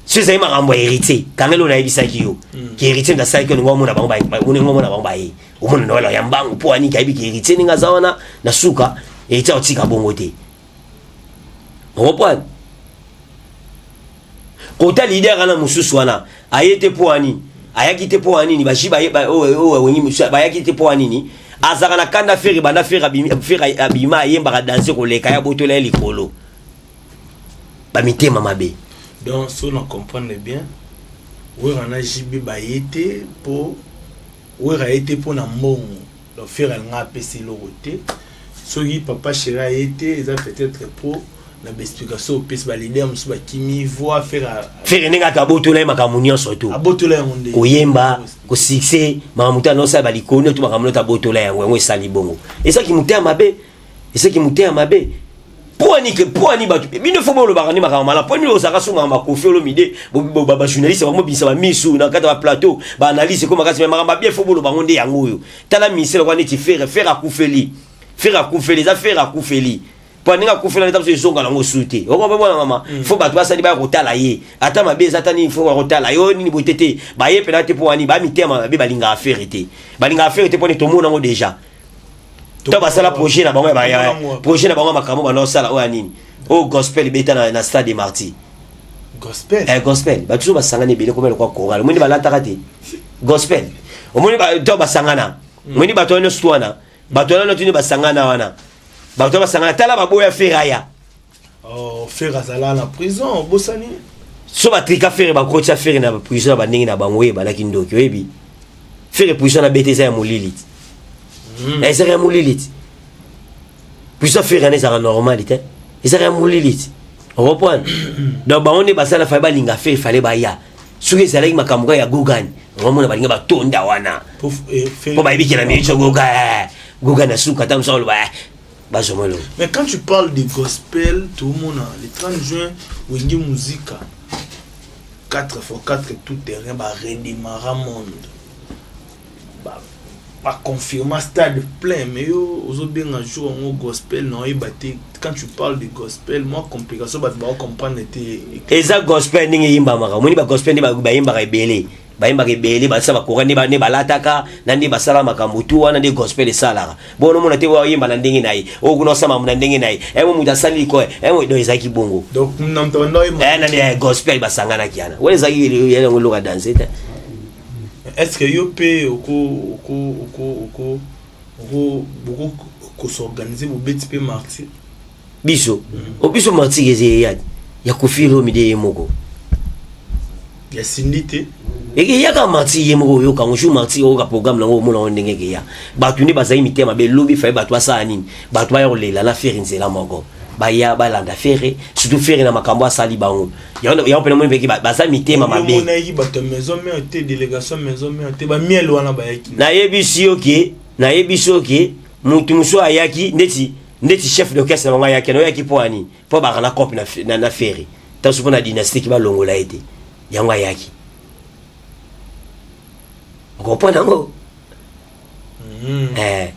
So ezali makambo ya héritier, kangeli oyo nayebisaki yo ke héritier moto asalaki, olingo omona bango, olingo omona bango baye, omona Noel ya mbangu mpo aniki ayebi ke héritier ndenge aza wana, na suka héritier akotika bongo te. Okomprendre kota leader wana mosusu wana aye te mpo anini? Ayaki te mpo anini? Baji oyo awengi mosusu bayaki te mpo anini? Azalaka na kanda Ferre banda Ferre abima, ayembaka danse koleka ya botola ye likolo, bamitema mabe. Donc so na comprendre bien, Wera na JB baye te mpo Wera ye te mpo na mbongo. Donc Ferre alinga apesa eloko te. Soki papa chéri aye te, eza peut-être mpo na baexplication opesi, baleader mosusu bakimi voi Ferre. Ferre ndenge aka abotola ye makambo nyonso to Abotola yango nde. Koyemba, kosuccès, makambo te anosala balikolo to makambo nyonso abotola yango. Yango esali bongo, ezaki motema mabe, ezaki motema mabe. Mpo ani ke mpo ani bato bino fo bolobaka nde makambo malamu? Mpo nini ozalaka so makambo ya Koffi Olomide, bajournaliste bamobimisa bamisu na kati ya baplateau, baanalyse ekoma kasi? Me makambo abie fo boloba yango nde yango oyo. Tala misele kwa neti Ferre. Ferre akufeli, Ferre akufeli, eza Ferre akufeli mpo ndenge akufeli wana, biso ezonga nango su te. Okompe mwana mama, fo bato basali baya kotala ye, ata mabe eza, ata nini, fo bakotala yo nini boye te te. Baye mpena te mpo wani bamitema mabe, balingaka Ferre te, balingaka Ferre te. Mpo nini? Tomona yango déjà to basala projet na bango ya projet na bango ya makambo banaosala oyo ya nini, oyo gospel ebeta na stade de Martyr. Gospel? Eh, gospel, bato so basangana ebele komela kwa chorale. Omoni balataka te gospel, omoni to basangana, omoni bato wana nyonso wana, bato wana nyonso basangana wana, bato basangana. Tala, baboya Ferre aya. Oh, Ferre azala na prison, obosani? So batrika Ferre, bakotia Ferre na prison na bandenge na bango. Oyo ebalaki ndoki, oyebi Ferre prison na bete eza ya molili ti. Ezaka ya molili ti prison Ferre wana, ezalaka normal te, ezaka ya molili ti. Okomprendre? Donc bango nde basala, fale balinga Ferre, fale baya. Soki ezalaki makambo kaka ya Gogani, omona balinga batonda wana mpo bayebi ke na miniti Goga, Goga na suka ata mosu aloba bazoma eloko. Mais quand tu parles de gospel, tout le monde, le 30 juin, Wenge Musica 4 x 4 tout terrain ba redémarra monde, ba baconfirma stade plein. Mais yo ozobenga jour yango gospel na oyeba te. Quand tu parles de gospel, moi complication, bato bakocomprendre te. Eza gospel ndenge eyimbamaka. Omoni bagospel nde bayembaka ebele, bayembaka ebele, basala bakora nde balataka na nde basala makambo tu wana nde gospel esalaka bongo. Omona te, oyo ayemba na ndenge na ye, oyo kuna osala makambo na ndenge na ye, emo moto asali liko emo. Donc ezalaki bongo. Donc na moto banda oyemba. Eh, nani gospel basanganaki wana, wana ezalaki yango eloko ya danse te. Est ce que yo mpe oko oko oko oko oko boko kos'organiser, bobeti mpe Martyr? Biso o biso Martyr eza eya. Ya Koffi Olomide ye moko. Ya Cindy te. Ekeyaka martyr ye moko oyoka yango jour martyr oyoka programme nango omona yango ndenge ekeya. Bato nde bazali mitema mabe lobi faye bato basala nini? Bato baya kolela na Ferre nzela moko. Baya balanda Ferre, surtout Ferre na makambo asali bango. Yango yango pena moni peki baza mitema mabe. Omonaki bato ya maison mère te, délégation maison mère te, ba miel wana bayaki. Nayebisi yo ke, nayebisi yo ke mutu mosusu ayaki ndeti ndeti chef d'orchestre na bango ayaki, ayaki mpo ya nini? Mpo abaka na cope na, na, na Ferre. Tanso mpo na dynastie ki balongola ye te. Yango ayaki. Okomprendre yango? Eh.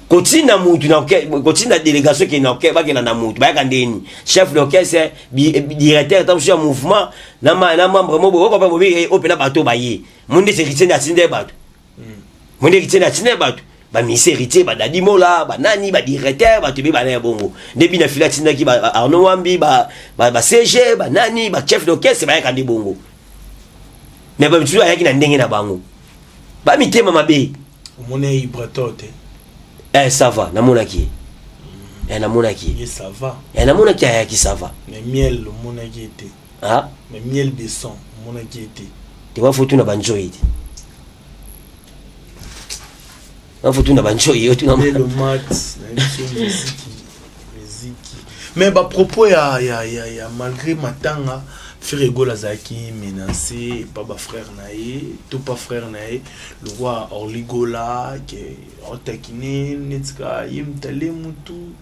Kotinda mutu na kotinda délégation ke na bakenda na mutu bayaka ndeni chef d'orchestre directeur ta mosusu ya mouvement na ma, na membre mobo okopa bobi opela bato baye monde héritier nde atinda ye bato monde héritier nde atinda ye bato bamise héritier badadi mola banani badirecteur bato ebe bana ya bongo nde bina fili atindaki ba arnaud wambi ba, ba, ba cg banani ba chef d'orchestre bayaka nde bongo mais bamisusu ayaki na ndenge na bango bamitema mabe. Omoni Ibrator te? Eh, ça va, namonaki ye. Eh, namonaki ye. Ça va. Eh, namonaki ayaki ça va. Mais miel omonaki ye te. Ah? Mais miel de sang omonaki ye te. Te wa fotuna banjoyi te. Wa fotuna banjoyi yo tuna. Lelo mat na biso miziki miziki. Mais ba propos ya ya ya ya malgré matanga Ferre Gola azalaki menacé par ba frère na ye to pa frère na ye le roi Orly Gola ke otakine neti ka ye mutale mutu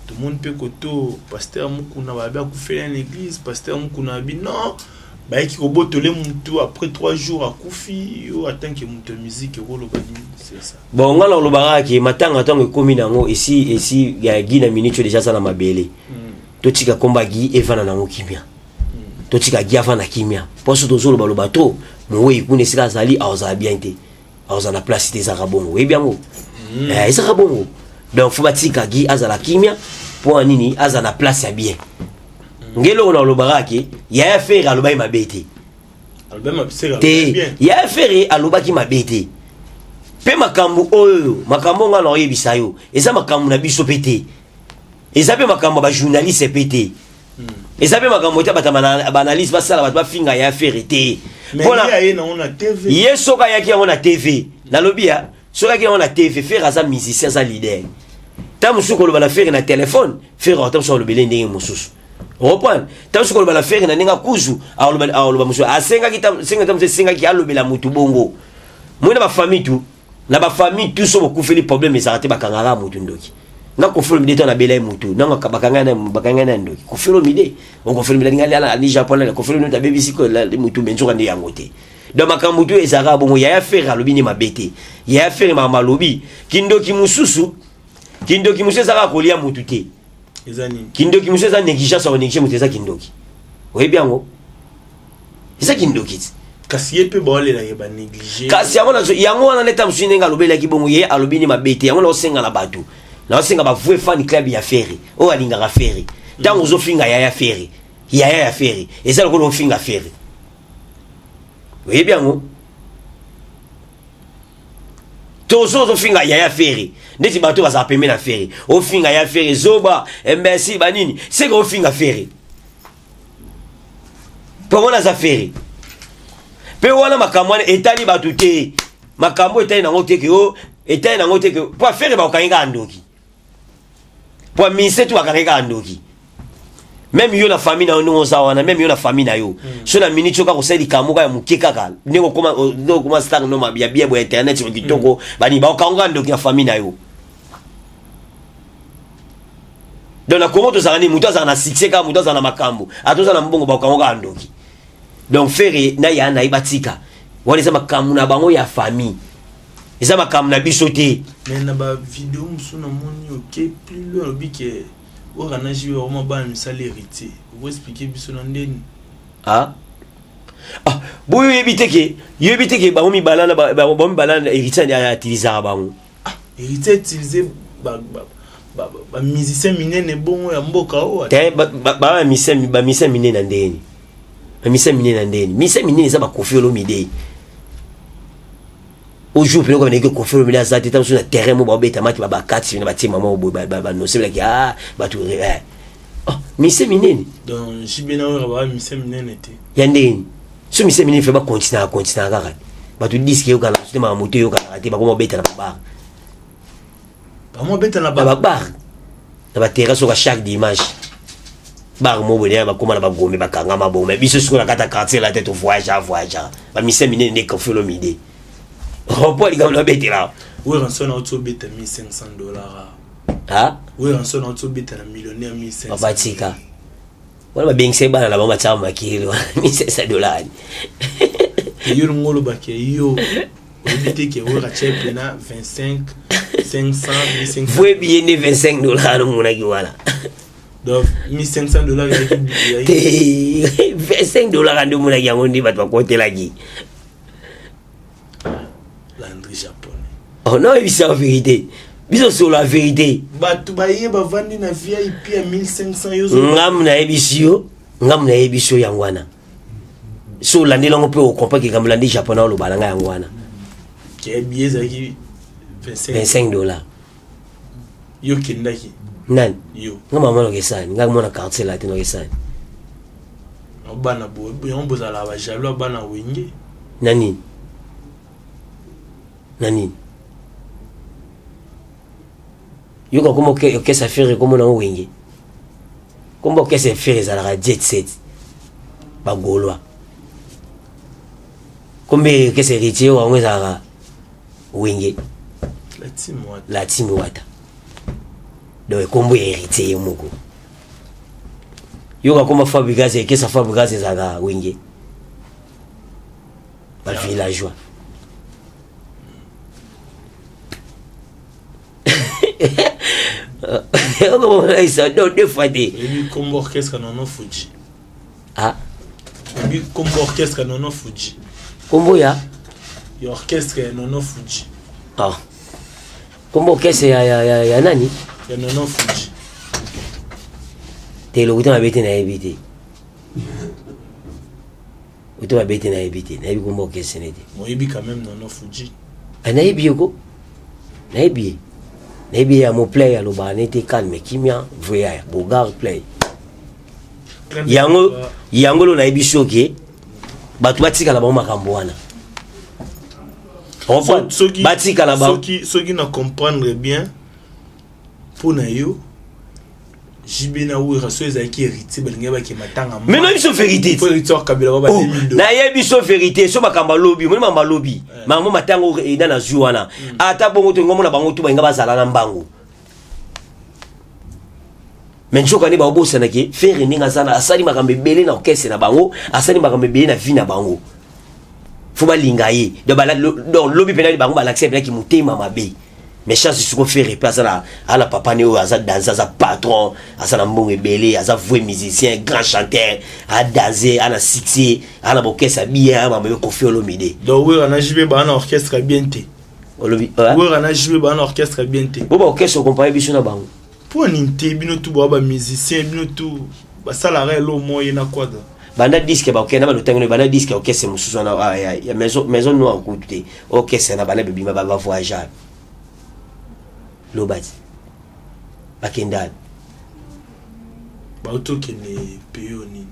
tomoni mpe koto pasteur Mukuna babi akufeli na église pasteur Mukuna abi non bayaki kobotole mutu après 3 jours akufi yo en tant que mutu ya musique okoloba nini c'est ça. Bon nga nalobaka ke matanga ntango ekomi nango esi esi ya Guy na minute oyo deja aza na mabele. Totika komba Guy evanda nango kimia. Totika Guy avanda kimia. Mpo soki tozoloba loba trop mowei kuna esika azali akozala bien te. Akozala na place te ezalaka bongo. Oyebi yango? Eh, ezalaka bongo. Donc faut batika Guy azala kimia mpo na nini azala na place ya bien. Nge eloko nalobaka ke yaya Ferre alobaki mabe te. Te yaya Ferre alobaki mabe te. Mpe makambo oyo makambo nga na oyebisa yo eza makambo na biso mpe te. Eza mpe makambo ya ba journaliste mpe te. Eza mpe makambo te bato ba analyse basala bato bafinga ya Ferre te. Mpona ye soki ayaki yango na TV nalobi ya soki ayaki yango na TV Ferre aza musicien aza leader. Ntango mosusu koloba na Ferre na telefone Ferre ata mosusu alobele ndenge mosusu. Reprendre ntango mosusu koloba na Ferre na ndenge akuzu aloba mosusu asengaki senga ntango mosusu esengaki alobela motu bongo. Moi na ba famille tout na ba famille tout so bokufeli problème ezalaka te bakangaka motu ndoki. Nga Koffi Olomide to nabela ye mutu nanga bakanga na bakanga na ndoki Koffi Olomide on Koffi Olomide alinga ala ali Japon na Koffi Olomide abebisi ko mutu benzoka nde yango te. Donc makambo tu ezalaka bongo yaya Ferre alobi nde mabe te. Yaya Ferre makambo alobi kindoki mosusu kindoki mosusu ezalaka kolia mutu te. Eza nini? Kindoki mosusu eza négligence ya konéglige mutu eza kindoki. Oyebi yango? Eza kindoki ti. Kasi ye mpe baolelaka ba néglige. Kasi yango nazo yango wana nde mosusu ndenge alobelaki bongo ye alobi nde mabe te yango naosenga na bato naosenga ba vrai fan club ya Ferre oyo alingaka Ferre ntango ozofinga yaya Ferre yaya ya Ferre eza lokola ofinga Ferre oyebi yango tozo ozofinga yaya Ferre ndeti bato bazala pembe na Ferre ofinga ya Ferre zoba imbécile banini seke ofinga Ferre mpo wana aza Ferre mpe wana makambo wana etali bato te makambo etali nango te ke o etali nango te ke mpo afere bakokangi kaka ndoki mpo mise tu bakangi kaka ndoki meme yo na famille na yo ndenge oza wana meme yo na famille na yo so na minute soki akosala likambo kaka ya moke kaka ndenge okoma star no ya bien boya internet ya kitoko bani bakokango kaka ndoki na famille na yo. Donc na Congo tozalaka nini? Moto azalaka na succès kaka moto azala na makambo ata oza na mbongo bakokango kaka ndoki. Donc Ferre na ya na ye batika wana eza makambo na bango ya famille eza makambo na biso te. Mais na ba video mosusu namoni oke plus loin olobi ke oyo na JB bakoma bana misala héritier oko expliquer biso na ndeni? Ah? Ah, boyo oyebi te ke yoyebi te ke bango mibala na bango mibala na héritier atilisaka bango. Ah, héritier utilise ba ba ba, ba musicien minene bongo ya mboka oyo. Te ba ba ba musicien ba musicien minene na ndeni. Ba musicien minene na ndeni. Musicien minene eza ba Koffi Olomide. Au jour pene ko ndenge Koffi Olomide aza te tanso na terrain mo ba beta mati ba bakati na batie mama bo ba ba ba nosebelaki ah bato eh. Oh, mise minene. Donc JB na Wera ba mise minene te. Ya ndenge so mise minene fe ba continuer continuer kaka. Bato disque eyokana te, makambo te eyokanaka te, bakoma obeta na babar. Bakoma obeta na babar. Na ba terrasse oka chaque dimanche. Bar mo boye bakoma na bagombe bakangama bongo. Mais biso sikoyo na kati ya quartier la te to voyage a voyage. Ba mise minene nde Koffi Olomide. Rompo likambo na betela. Werrason auti obeta 1500 dollars. Ah? Werrason auti obeta na millionnaire 1500. Papa tika. Wana babengisa bana na bango batiaka makili wana 1500 dollars. Yo longo olobaki yo oyebi te ke Werra atia pena 25 500 1500. Vwe billet nde 25 dollars nomonaki wana. Donc 1500 dollars te 25 dollars nde omonaki yango nde bato bakotelaki. Landry japonais. Oh non, ebisa vérité. Biso sur la vérité. Bato baye bavandi na VIP ya 1500 yo. Ngamu nayebisi yo, ngamu nayebisi yo yango wana. So olandeli yango mpe okomprendre ke Landry japonais oloba na ngai yango wana. Ke billet ezalaki 25 25 dollars. Yo kendaki. Nani? Yo. Nga mama nokesani, nga mona quartier la te nokesani. Bana bo yango bozala ba jaloux bana wenge. Na nini? Na nini? Yoka kombo orchestre Ferre kombo nango wenge. Kombo orchestre Ferre ezalaka jet set. Ba Gaulois. Kombo orchestre Héritier yango ezalaka wenge. La team Wata. La team Wata. Donc kombo ya Héritier ye moko. Yoka kombo Fabregas orchestre Fabregas ezalaka wenge. Ba villageois. Donc deux fois te. Oyebi kombo orchestre Nono Fuji. Ah. Oyebi kombo orchestre Nono Fuji. Kombo ya? Ya orchestre ya Nono Fuji. Ah. Kombo orchestre ya ya ya, ya nani? Ya Nono Fuji. Te lokuta mabe te nayebi te. Oto mabe te nayebi te. Nayebi kombo orchestre ne te. Oyebi quand même Nono Fuji. Ah, nayebi ye ko. Nayebi ye. Nayebi ye ya mo play alobaka nete calme kimia voyage bogar play. Yango yango lo nayebi soki bato batikala bango makambo wana. Soki batikala bango soki soki na comprendre bien mpo na yo JB na Wera so ezalaki héritier balingaki bakende matanga mais nayebi so vérité po héritier akabela ba ba 2002 nayebi so vérité so makambo alobi omoni makambo alobi makambo matango eda na zwi wana ata bongo to ngomona bango tu balinga bazala na mbangu mais nzoka nde baobosanaki Ferre ndenge aza na asali makambo ebele na orchestre na bango, asali makambo ebele na vie na bango, fo balinga ye. Donc lobi mpena bango balakisa mpena kimotema mabe. Mais chance siko Ferre mpe aza na ala papa ne oyo aza danse, aza patron, aza na mbongo ebele, aza vrai musicien, grand chanteur, adanse, ana succès, ana bokesa bien, mambo yo Koffi Olomide. Donc Wera na JB ba na orchestre bien te. Olobi, Wera na JB ba na orchestre bien te. Bo ba orchestre comparer biso na bango. Pour nini te bino tout ba musicien bino tout basalaka elo moye na quadra. Banda disque ba okenda ba lotango banda disque orchestre mosusu wana ah, ya, ya maison, maison noire kutu te orchestre na banda bebima ba ba voyage lobati bakenda bautokende pays nini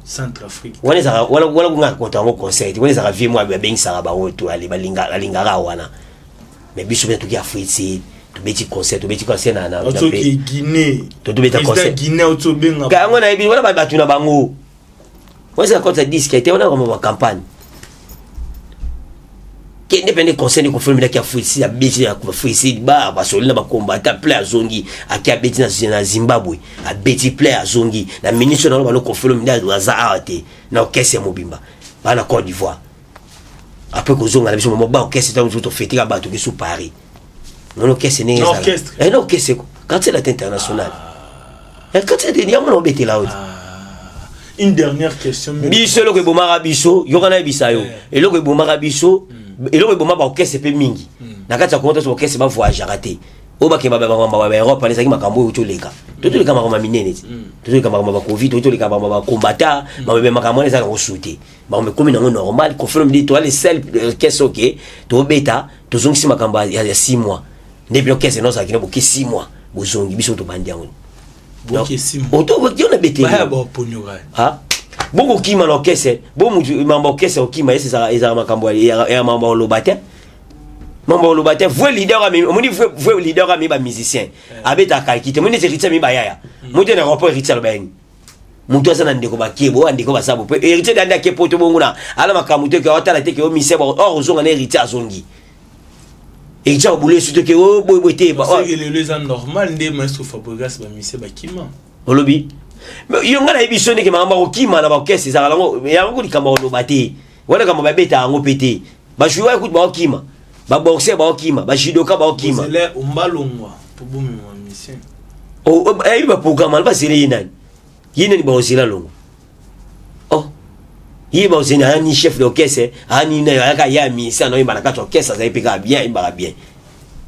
Centre Afrique wana ezaka wana wana kunga kota yango concert wana ezaka vie mwa babengisaka bango to ale balinga balingaka wana mais biso mpe toki Afrique Sud tobeti concert tobeti concert na na otoki Guinée tobeta concert Guinée otobenga yango na yebi wana bato na bango wana ezaka contre disque te wana kama ba campagne kende pende concert ni kofilme ndaki Afrique Sud abeti na Afrique Sud ba basoli na ba combattant plein azongi aki abeti na na Zimbabwe abeti plein azongi na ministre na ba kofilme ndaki aza awa te na orchestre mobimba ba na Côte d'Ivoire après kozonga na biso mama ba orchestre ntango mosusu tofeteka bato biso Paris non orchestre ndenge Na orchestre. Eh, na orchestre ko quartier latin international. Eh, quartier latin yango na obetela oyo. Une dernière question. Biso eloko ebomaka biso, yoka nayebisa yo. Eloko ebomaka biso, eloko ebomaka ba orchestre pe mingi. Na kati ya Congo toso orchestre ba voyageaka te. Oyo bakenda ba ba ba ba Europe ezalaki makambo oyo toleka. Totoleka makambo ya minene ti. Totoleka makambo ya ba Covid, totoleka makambo ya ba combattant, makambo wana ezalaka kosute. Makambo ekomi nango normal, Koffi Olomide toa le seul orchestre oke tobeta, tozongisi makambo ya 6 mois. Nde bino orchestre nyonso akina boke 6 mois, bozongi biso tobandi yango. Otoki ona beteli bokokima na orchestre, bo mutu mambo orchestre okima ese ezala makambo ya mambo oloba te, mambo oloba te. Vrai leader amemi, omoni vrai leader amemi ba musicien, abetaka kalki te. Omoni neti Héritier amemi bayaya moto na aéroport. Héritier aloba yani moto aza na ndeko bakebo oyo andeko baza bo mpe Héritier dandi ake poto bongo na ala makambo te ke otala te ke omise or ozonga na Héritier azongi, Héritier abule esu te ke o boye boye te. Lelo eza normal nde maestro Fabregas bamise bakima. Olobi yo, ngai nayebi so ndeke makambo akokima na baorchestre ezalaka yango, yango likambo akoloba te wana, kambo babeta yango mpe te. Bajoueur kutu baokima, baboxer baokima, bajudoka baokima. Ombalongwa po bomema mission. Ayebi baprogramme wana, bazela ye nani, ye nani baozela longo. Oh, ye baozela ayani chef d'orchestre ayani nayo ayaka ye amisa na oyemba na kati orchestre, azali mpe kaka bien, ayembaka bien,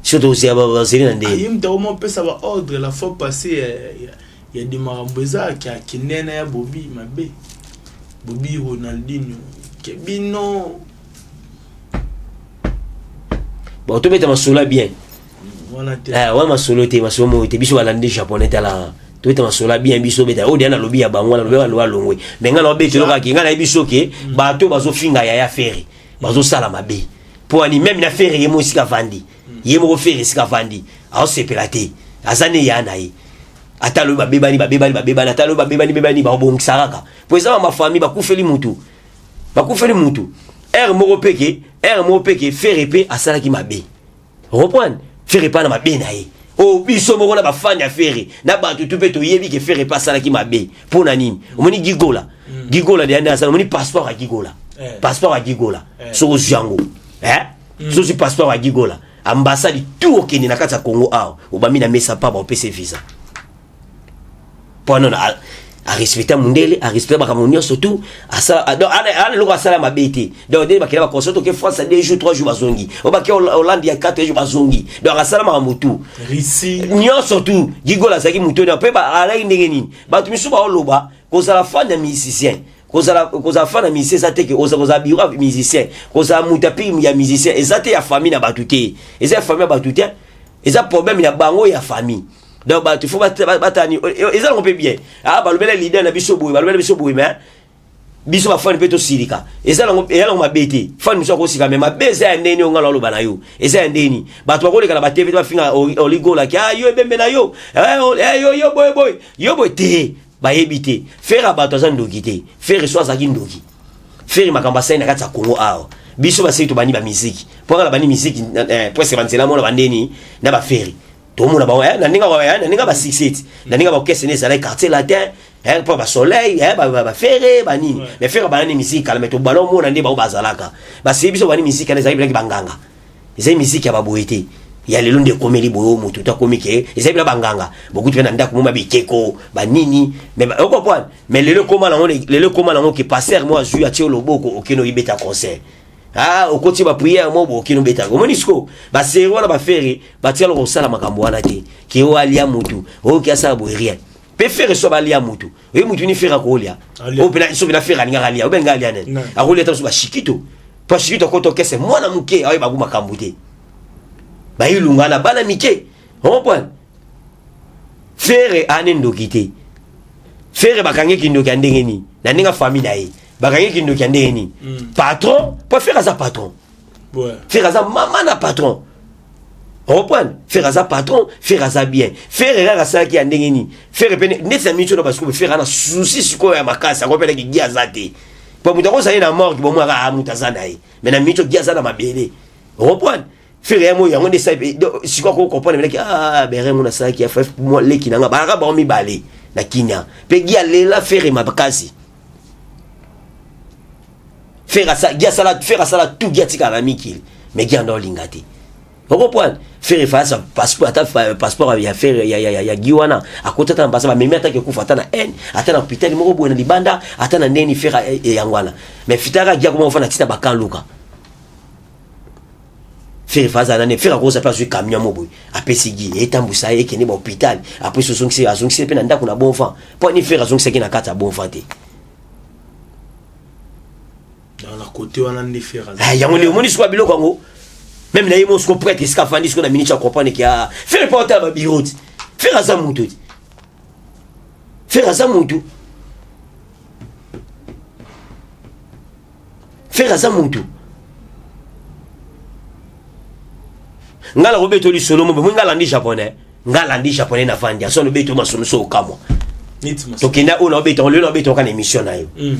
surtout ozela bazeli na ndenge ye moto akoma opesa baordre. La fois passé ya de makambo eza akende na ya Bobi mabe, Bobi Ronaldinho ke bino. Bon, tobeta masolo ya bien. Wana te. Wana masolo te, masolo moyo te. Biso balandi japonais, tala, tobeta masolo ya bien. Biso beta oyo deya nalobi ya bango, nalobi balobi alongwe, mais ngai naobeta eloko ake. Ngai nayebi soki bato bazofinga yaya Ferre bazosala mabe mpo ani même na Ferre ye mo esika avandi, ye moko Ferre esika avandi aosepela te, aza ne ya na ye. Ata lobi babebani, babebani, babebani, ata lobi babebani bebani, baobongisa kaka po eza bamafamille bakufeli mutu, bakufeli mutu. Ere moko peke, ere moko peke, Ferre mpe asalaki mabe. Reprendre Ferre epa na mabe na ye oyo, biso moko na bafani ya Ferre na bato tu mpe toyebi ke Ferre mpe asalaki mabe. Mpo na nini? Omoni Gigola, Gigola deya nde asala. Omoni passeport ya Gigola, passeport ya Gigola, soki ozwi yango, soki ozwi passeport ya Gigola, ambassade tout okende na kati ya Congo awa, obami na mesa pa baopesa visa. Mpo wana arespecta mundele, arespecta makambo nyonso tu, ana eloko asala mabe te. Donc ndenge bakenda baconcert, oke France ya 2 jours, 3 jours, bazongi, o bake Hollande ya 4 jours, bazongi. Donc asala makambo tu nyonso tu. Gigola azalaki motu oyo mpe alaki ndenge nini. Bato misusu baoloba kozala fan ya musicien, kozala fan ya musicien eza te ke kozala bureau ya musicien, kozala moto ya pire ya musicien eza te ya famille na bato te, eza ya famille ya bato te, eza problème ya bango ya famille. Donc bato faut batani eza nango mpe bien. Ah, balobela leader na biso boye, balobela biso boye, mais biso bafani mpe tosilika, eza nango, eya nango mabe te. Fani mosusu akosika, mais mabe eza ya ndeni oyo nga naloba na yo, eza ya ndeni bato bakoleka na batv te, bafinga oligolaki: ah, yo ebembe na yo, yo yo boye boye, yo boye te. Bayebi te Ferre bato aza ndoki te. Ferre so azalaki ndoki, Ferre makambo asali na kati ya Congo awa, biso basili tobandi bamiziki mpo nga na bandi miziki presque banzela mona bandeni na baFerre, tomona bango na ndenge na ndenge basuccès ti na ndenge baorchestre ne ezalaki Quartier Latin mpo basoleil, baFerre banini. Mais Ferre banani misiki kala, mais tobala omona nde bango bazalaka basili biso bani misiki wana ezalaki bilaki banganga, ezali misiki ya baboye te. Ya lelo nde ekomeli boye, oyo motu to akomi ke ezali bila banganga bokuti mpe na ndako moma bikeko banini, mais ocomprendre. Mais lelo ekoma nango, lelo ekoma nango ke pasteur mo azwi atie loboko, okende oyibeta concert. Ah, okoti baprière mo bo okende obeta. Omoni siko baseri wana, baFerre batikala kosala makambo wana te ke oyo alia mutu, oyo ke asala boye, rien. Mpe Ferre so balia mutu, oye mutu ni Ferre akolia oyo mpena so mpena Ferre alingaka alia obenga alia nani akolia ta so bashikito, mpo ashikito akota okese mwana moke aoyeba ku makambo te, bayilunga na bana mike. Comprendre, Ferre ane ndoki te. Ferre bakangi kindoki ya ndenge nini? Na ndenge famille na ye bakangi kindoki ya ndenge nini? Patron, mpo Ferre aza patron. Ferre aza mama na patron. Reprendre, Ferre aza patron, Ferre aza bien. Ferre kaka asalaki ya ndenge nini? Ferre pene neti na miniti oyo basikoyo, Ferre ana souci sikoyo ya makasi yango mpenaki gi aza te, po moto akozala ye na morgue bomwaka a moto aza na ye, mais na miniti oyo gi aza na mabele. Reprendre, Ferre ya moi yango nde esali sikoyo akocomprendre melaki: ah, bere ngo nasalaki ya fref mwa leki na nga, balaka bango mibale na kinia mpe gi alela Ferre makasi. Ferre gi asala, Ferre asala tout, gi atikala na mikili, mais gi anda olinga te. Ocomprendre, Ferre fasa passeport, ata passeport ya Ferre ya gi wana akoti ata na basa bamemi, ata kekufa ata na haine, ata na hôpital moko boye na libanda, ata na ndeni Ferre yango wana. Mais fitaka gi akoma ofanda ntina bakan luka Ferre fa azala nani. Ferre akoza mpe azwi camion mo boye, apesi gi etambwisa ye, ekende bahôpital, apesi ozongisi, azongisi mpe na ndako na bon vent. Mpo ani Ferre azongisaki na kati ya bon vent te? Na côté wana nde Ferre. Yango nde omoni sikoyo biloko yango, même na ye mo siko prêtre esika afandi sikoyo na minute ya comprendre ke ah, Ferre mpo otala babiro ti Ferre aza moto ti. Ferre aza mutu. Ferre aza mutu. Nga na kobeto lisolo mo nga landi japonais. Nga landi japonais na vandi. Aso no beto masolo so okamwa. Tokenda oyo na obeto lelo na obeto kana émission na yo. Mm.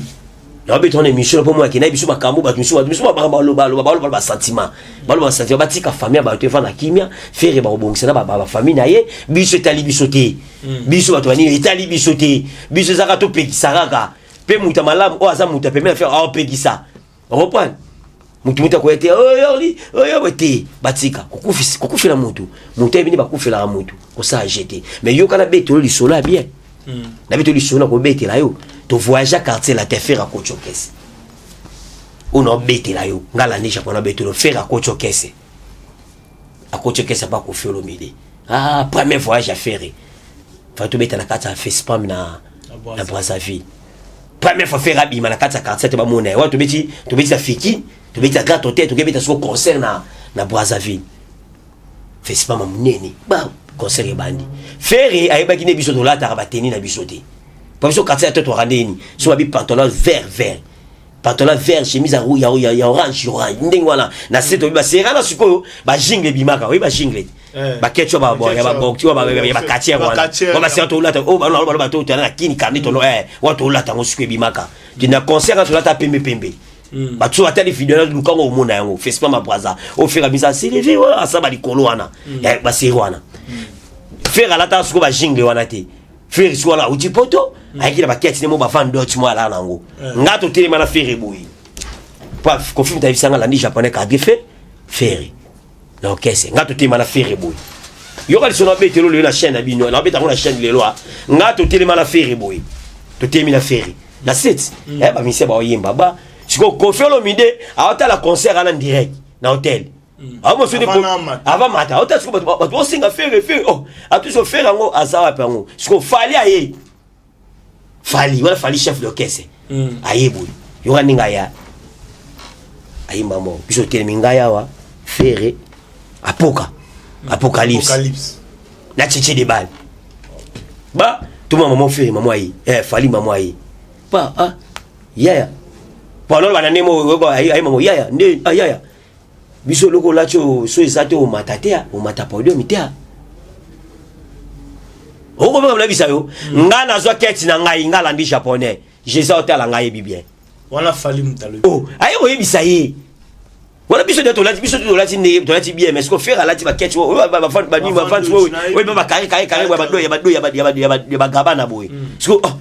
Na obeto na émission po moi kina biso makambo bato miso bato miso ba ba loba loba ba ba sentiment. Ba loba sentiment batika famille bato evanda kimia, Ferre ba kobongisa na ba ba famille na ye, biso etali biso te. Mm. Biso bato banini etali biso te. Biso ezaka topekisa kaka. Pe moto ya malamu oyo aza moto ya pembeni ya Ferre aopekisa. Reprendre. Moto moto akoya te oyoli oh, oyo te batika kokufela moto moto ayebi nde bakufelaka moto kosala jete mais yoka na betelo lisolo ya bien mm. na betelo lisolo na kobetela yo tovoyage quartier la te Ferre akoti okese oyo naobetela yo nga landi japon na betelo Ferre akoti okese akoti okese apa Koffi Olomide ah premier voyage ya Ferre fa tobeta na kati ya fespam na na Brazzaville première fois Ferre abima na kati ya quartier te bamona ye wana tobeti tobeti na fiki tobeti na grand hotel tokebeta siko concert na na Brazzaville fespam ya monene ba concert ebandi Ferre ayebaki nde biso tolataka bateni na biso te po biso quartier ya to twaka ndeni so babi pantalon vert vert pantalon vert chemise ya ya ya, ya orange orange ndenge wana na se toyebi basera na sikoyo bajingle ebimaka oyebi bajingle eh. baketcho ya babokti ya bakatiere wana wa basera tolata oyo baloba totala na kini kandi tolo eh, wa tolata yango sikoyo ebimaka na concert wana tolata pembe pembe hmm. bato so batali video na lukango omona yango festival ma braza oyo Ferre abimisa silivi oyo asaba likolo wana hmm. eh, baseri wana hmm. Ferre alata sikoyo bajingle wana te Ferre sikoyo wana auti poto ayaki na baketi ne mo bavande dot mo alaa nango eh. nga totelema na Ferre boye po Koffi moto ayebisa nga landi japonais kadre fe Ferre na orchestre nga totelema na Ferre boye yoka liso nabetelo lelo na chaîne na bino nabeta yango na chaîne lelo a nga totelema na Ferre boye totelemi na Ferre na set mm. eh, bamisia baoyemba ba sikoyo Koffi Olomide aotala concert ana direct na hotel mm. avant mata aotala sikoyo bato baosenga Ferre Ferre oh atuso Ferre yango aza wapi yango sikoyo Fally aye Fally wana Fally chef d'orchestre mm. aye boye yoka ndenge aya ayemba mo biso otelemi ngai awa Ferre apoka mm. apocalypse na cheche de bale ba toma mama Ferre mama aye eh, Fally mama aye pa ah yaya po alolo bana nde mo aye mama yaya nde ah, yaya biso eloko olati oyo so eza te omata te omata podium te okomeka nayebisa yo mm. nga nazwa keti na ngai nga alandi japonais jésus otala ngai yebi bien wana Fally mutalo oh aye koyebisa ye wana biso nde tolati biso tolati nde tolati bien mais siko Ferre alati baketi oyo banini bafanti oyo oyo bakare kare kare ya bado ya bado ya bagaba na boye mm. siko oh,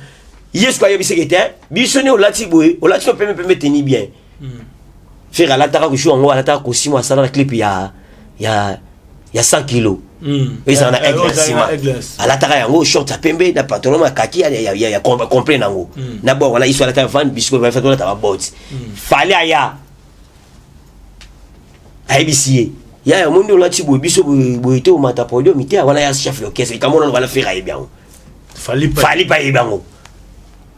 ye siko ayebiseke te biso nde olati boye olati no pembe pembe teni bien mm. Ferre alataka kushu yango alataka costume asala na clip ya ya ya 100 kilo mm. ezala na aigle na nsima alataka yango short ya pembe na pantalon ya kaki ya, ya, ya, ya complet nango mm. na bor wana iso alataka van bisiko alata babot mm. Fally aya ayebisi ye yaya omoni olati boye biso boye te omata podium te wana ya chef d'orchestre likambo wana wana Ferre ayebi yango Fally pa ayebi yango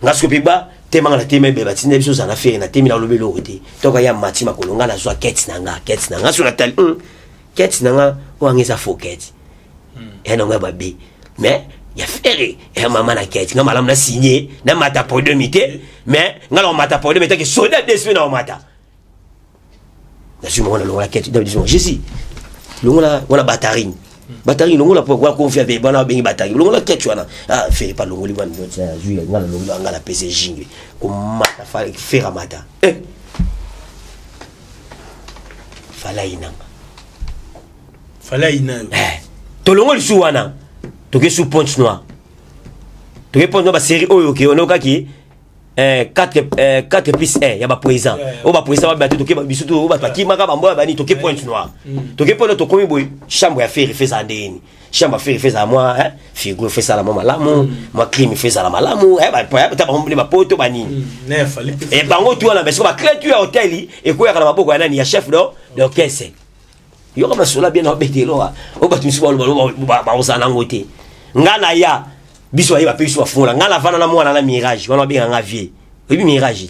nga sikoyo mpe ba temanga na tema ebeba tinda biso ozala na Ferre na temi nalobi eloko te toka ya mati makolo nga nazwa kete na nga kete na nga so natali hmm, kete na nga oyo anga eza faux kete hmm. ya nango ya mabe mais ya Ferre ya mama na kete nga malamu na signe na mata podium te mais nga na komata podium etake soda desme na komata nazwi moko nalongola kete jésus longola wana batarine batarine longola po wa konfi abe bana babengi batarine longola kete wana ah Ferre pa longoli wana azwi nga nalongoli nga na pese jingle komata Ferre amata eh Fally ayinanga Fally ayina yo eh tolongoli su wana toke su Pointe Noire toke Pointe Noire basérie oyo ke onokaki 4 eh, 4 eh, plus 1 ya baprésident oyo baprésident babima te toke biso to oyo bato bakimaka bamboya bani toke Pointe Noire mm. toke Pointe Noire tokomi boye chambre ya Ferre fe ezala ndeni chambre ya Ferre fe ezala mwa frigo fe ezala mwa malamu mm. mwa crime fe ezala malamu ta bango nde bapoto banini mm. bango tu wana besiko baclé tu ya hotel ekweyaka na maboko ya nani ya chef d'orchestre yoka masolo bien na obetelo oyo bato misusu baloba bakozala nango te nga na ya biso bayeba mpe biso bafungola nga navanda na mwana na mirage wana babenga nga vie oyebi mirage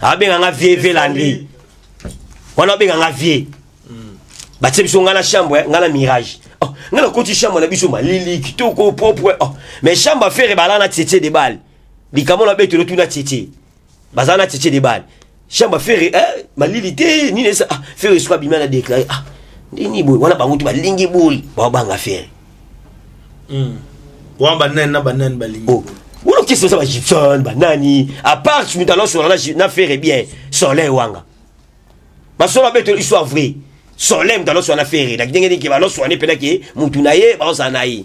abenga nga vie vie landri wana babenga nga vie mm. batie biso nga na chambre nga na mirage oh, Ngai nakoti chambre na biso, malili, kitoko, propre. Oh. Mais chambre Ferre bala na tietie de balle, likambo na betelo tuna tietie, baza na tietie de balle, chambre Ferre, eh, malili te, nini esa. Ah, Ferre soki abimi na déclaré, ah, ndeni boye wana, bango to balingi boye, baobanga Ferre. Wana banani na banani balingi? Oh. Wana okesi baza bagibson, banani, à part moto alosolola na Ferre bien, Soleil Wanga. Basolo abetelo histoire vraie, Soleil moto alosolola na Ferre na ndenge nini ke balosolola ne mpena ke mutu na ye baozala na ye.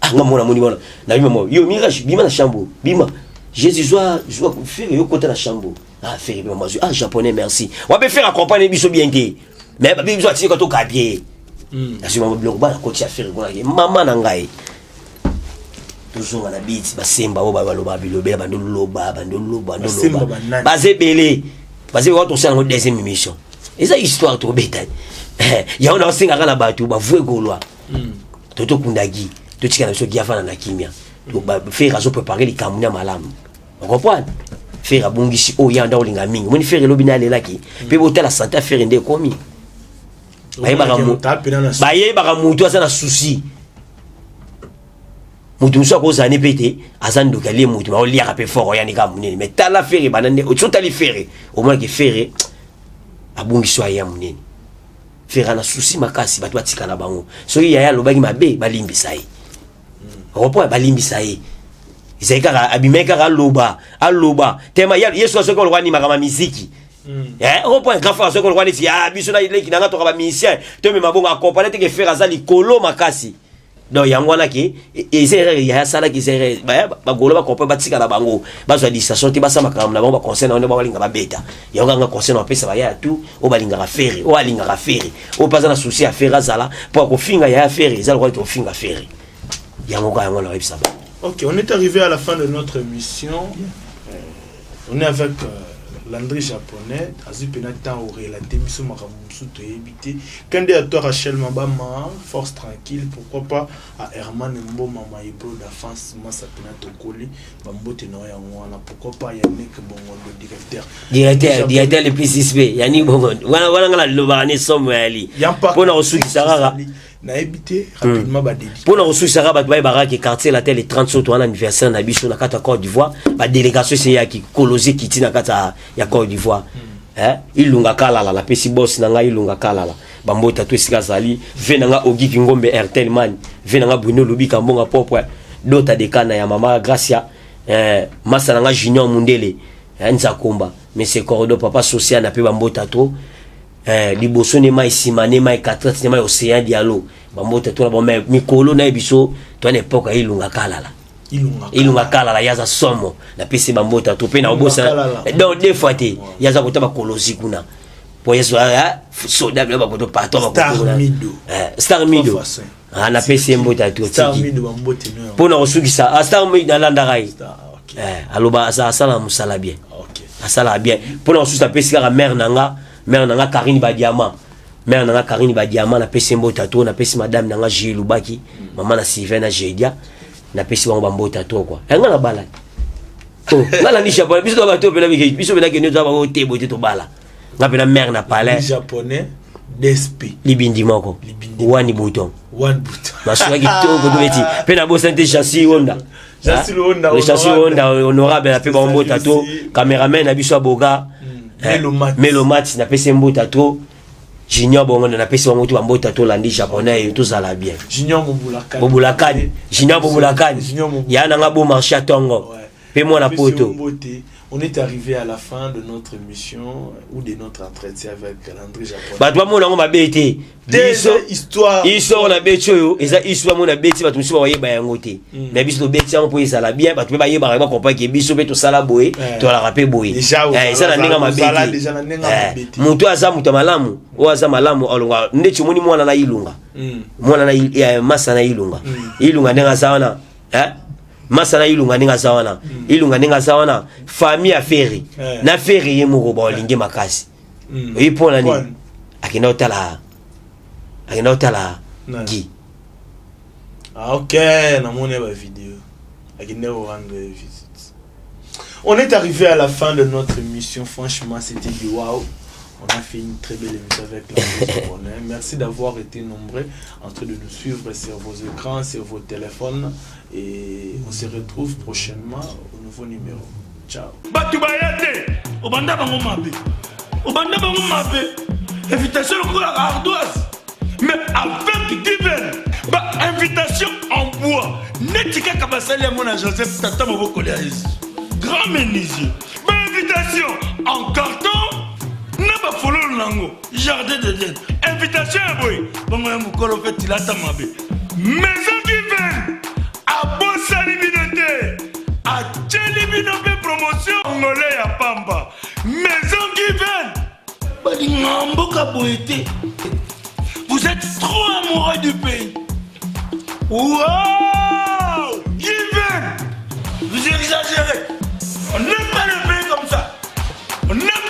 Ah, nga mona moni wana na bima mo yo Mirage, bima na chambre, bima. Jésus, zwa zwa Ferre, yo kota na chambre. Ah, Ferre bima, mazwi. Ah, Japonais, merci. Wape Ferre accompagne biso bien te, mais babi biso atiki to kabie. Nazwi mama biloko, bana koti ya Ferre kuna ke mama na ngai, tozonga na biti. Basemba oyo baloba bilobela, bandoloba, bandoloba. Basemba. Bandoloba. Banani? Baza ebele, baza ebele. Tosala yango deuxième émission, eza histoire tobeta yango. Na osengaka na bato bavue golwa, totokundaki, totika na biso gi afanda na kimia. Ferre azoprépare likambo ya malamu, ocomprendre? Ferre abongisi oyo ya nda olinga mingi. Omoni Ferre elobi na alelaki mpe, botala santé ya Ferre nde ekomi. Bayebaka motu aza na souci, motu mosusu akozala ne mpe te, aza ndoki, alie motu, baoliaka mpe fort, oyani kaka monene. Mais tala Ferre banda nde so otali Ferre, omonaki Ferre abongisi oyo aya monene. Ferre ana souci makasi, bato batika na bango. Soki yaya alobaki mabe, balimbisa ye, repoint, balimbisa ye. Ezali kaka abimaki kaka aloba, aloba tema yesu asoki oloba nini, makambo ya miziki. Au point grand frère soki oloba neti, ah, biso na leki nanga toka bamusicien, tomema bongo, accompagne teke. Ferre aza likolo makasi. Donc yango wana ke eza erreur yaya asalaki, eza erreur. Bagolo bacomprendre, batika na bango, bazwa distraction te, basala makambo na bango, baconseil na bango nde balinga babeta yango. Kanga conseil na bapesa baya tu oyo balingaka Ferre, oyo alingaka Ferre, oyo mpe aza na souci ya Ferre, azala mpo akofinga yaya Ferre, eza lokola tokofinga Ferre. Yango kaka, yango na oyebisa bango. Ok, on est arrivé à la fin de notre émission. On est avec Landry Japonais. Azui pena temps au relater biso makambo mosusu toyebi te. Kende à toi Rachel Mabama, force tranquille, pourquoi pas à Herman Mboma Maibro d'Afance, Massa pena tokoli, bambote na yango wana, pourquoi pas Yannick Bongondo directeur. Directeur, directeur le plus suspect, Yani Bongo wana wana, nga nalobaka ne somo yali. Mpona kosukisa kaka. Nayebi te, rapidement badédicace. Mpona kosukisa kaka, bato bayebaka ke Quartier Latin, le 30 soto wana, anniversaire na biso na kati ya Côte d'Ivoire, badélégation esi eyaki, kolozi ekiti na kati ya Côte d'Ivoire. Eh, Ilunga Kalala, napesi boss na ngai Ilunga Kalala bambota to esika azali, ve na nga Ogiki Ngombe Airtel Man, ve na nga Bruno Lubika Mbonga propre dota dekana ya mama Gracia, eh, masa na nga Junior Mundele, eh, Nzakomba, Monsieur Cordo, papa social, na pe bambota to, eh, liboso ne mai, nsima ne mai, 4 ne mai, Océan Dialo, bambota to na bango. Mais mikolo na ye biso to na époque ya Ilunga Kalala. Ilunga. Ilunga Kalala, ye aza somo, napesi bambota to mpe na obosana. Kalala. Donc deux fois te, ye aza kota bakolozi kuna po yesu soda bilo bakoto partout. Star Mido. Star Mido. Trois fois cinq. Ah, napesi ye mbota to. Star tiki Mido, bambote no yango. Mpo na kosukisa, ah, Star Mido alandaka ye. Star, ok. Eh, aloba asala mosala bien. Ok. Asalaka bien. Mpo na kosusa, apesi kaka mare na nga, mare na nga Karine Badiama, mare na nga Karine Badiama, napesi ye mbota to, napesi madame na nga Jules Lubaki, mama na Sylvain na Jedia, napesi bango bambota to kua. Nga na bala, oh, nga nandi Japonais, biso to bato mpena biso mpena kende toza bango te boye te, tobala nga mpena mare na palais. Japonais DSP. Libindi moko. Libindi. Wani bouton. One bouton. Masolo kitoko tobeti mpe nabosani te Jansi Honda. Jansi Honda, Jansi honorable. Honda honorable, nape bango mbota to, cameraman na biso aboga, Melomat. Melomat, napesi ye mbota to, Junior Bongo, napesi bango to bambota to, landi Japonais, tozala bien. Junior Mobulakani. Bobulakani, Junior Bobulakani. Junior Mobulakani. Ya nanga bo marché ya ntongo mpe mwana Monsieur poto. Mbote, on est arrivé à la fin de notre émission ou de notre entretien avec Landry Japonais. Bato bamona yango mabe te. Biso histoire. Histoire na beti oyo eza histoire mona beti, bato mosusu bayeba yango te, mais biso tobeti yango mpo ezala bien, bato mpe bayebaka, bacomprendre ke biso mpe tosala boye, tolaka mpe boye. Eza na ndenge mabe te. Moto aza moto ya malamu, oyo aza malamu alonga ndeti omoni mwana na Ilunga, mwana na masa na Ilunga, Ilunga ndenge aza wana, masa na Ilunga ndenge aza wana, Ilunga ndenge aza wana, famille ya Ferre na Ferre ye moko baolingi makasi. Oyi mpona nini? Akenda otala, akenda otala Gi. Ah, ok, namoni ba vidéo, akende rendre visite. On est arrivé à la fin de notre émission. Franchement, c'était du wow. On a fait une très belle émission avec la Bonheur. Merci d'avoir été nombreux en train de nous suivre sur vos écrans, sur vos téléphones. Et on se retrouve prochainement au nouveau numéro. Ciao. Bato baya te, obanda bango mabe, obanda bango mabe, invitation lokola ardoise, mais avec given ba invitation en bois neti kaka basali yango na Joseph tata mobokoli ya Yesu, grand menuisier, ba invitation en carton na bafololo nango jardin d'Eden, invitation ya boye bongo ya mokolo mpe tilata mabe. Maison Given abosani bino te, atieli bino mpe promotion ngole ya pamba. Maison Given balinga mboka boye te. Vous êtes trop amoureux du pays. Wow! Given! Vous exagérez. On n'aime pas le pays comme ça. On n'aime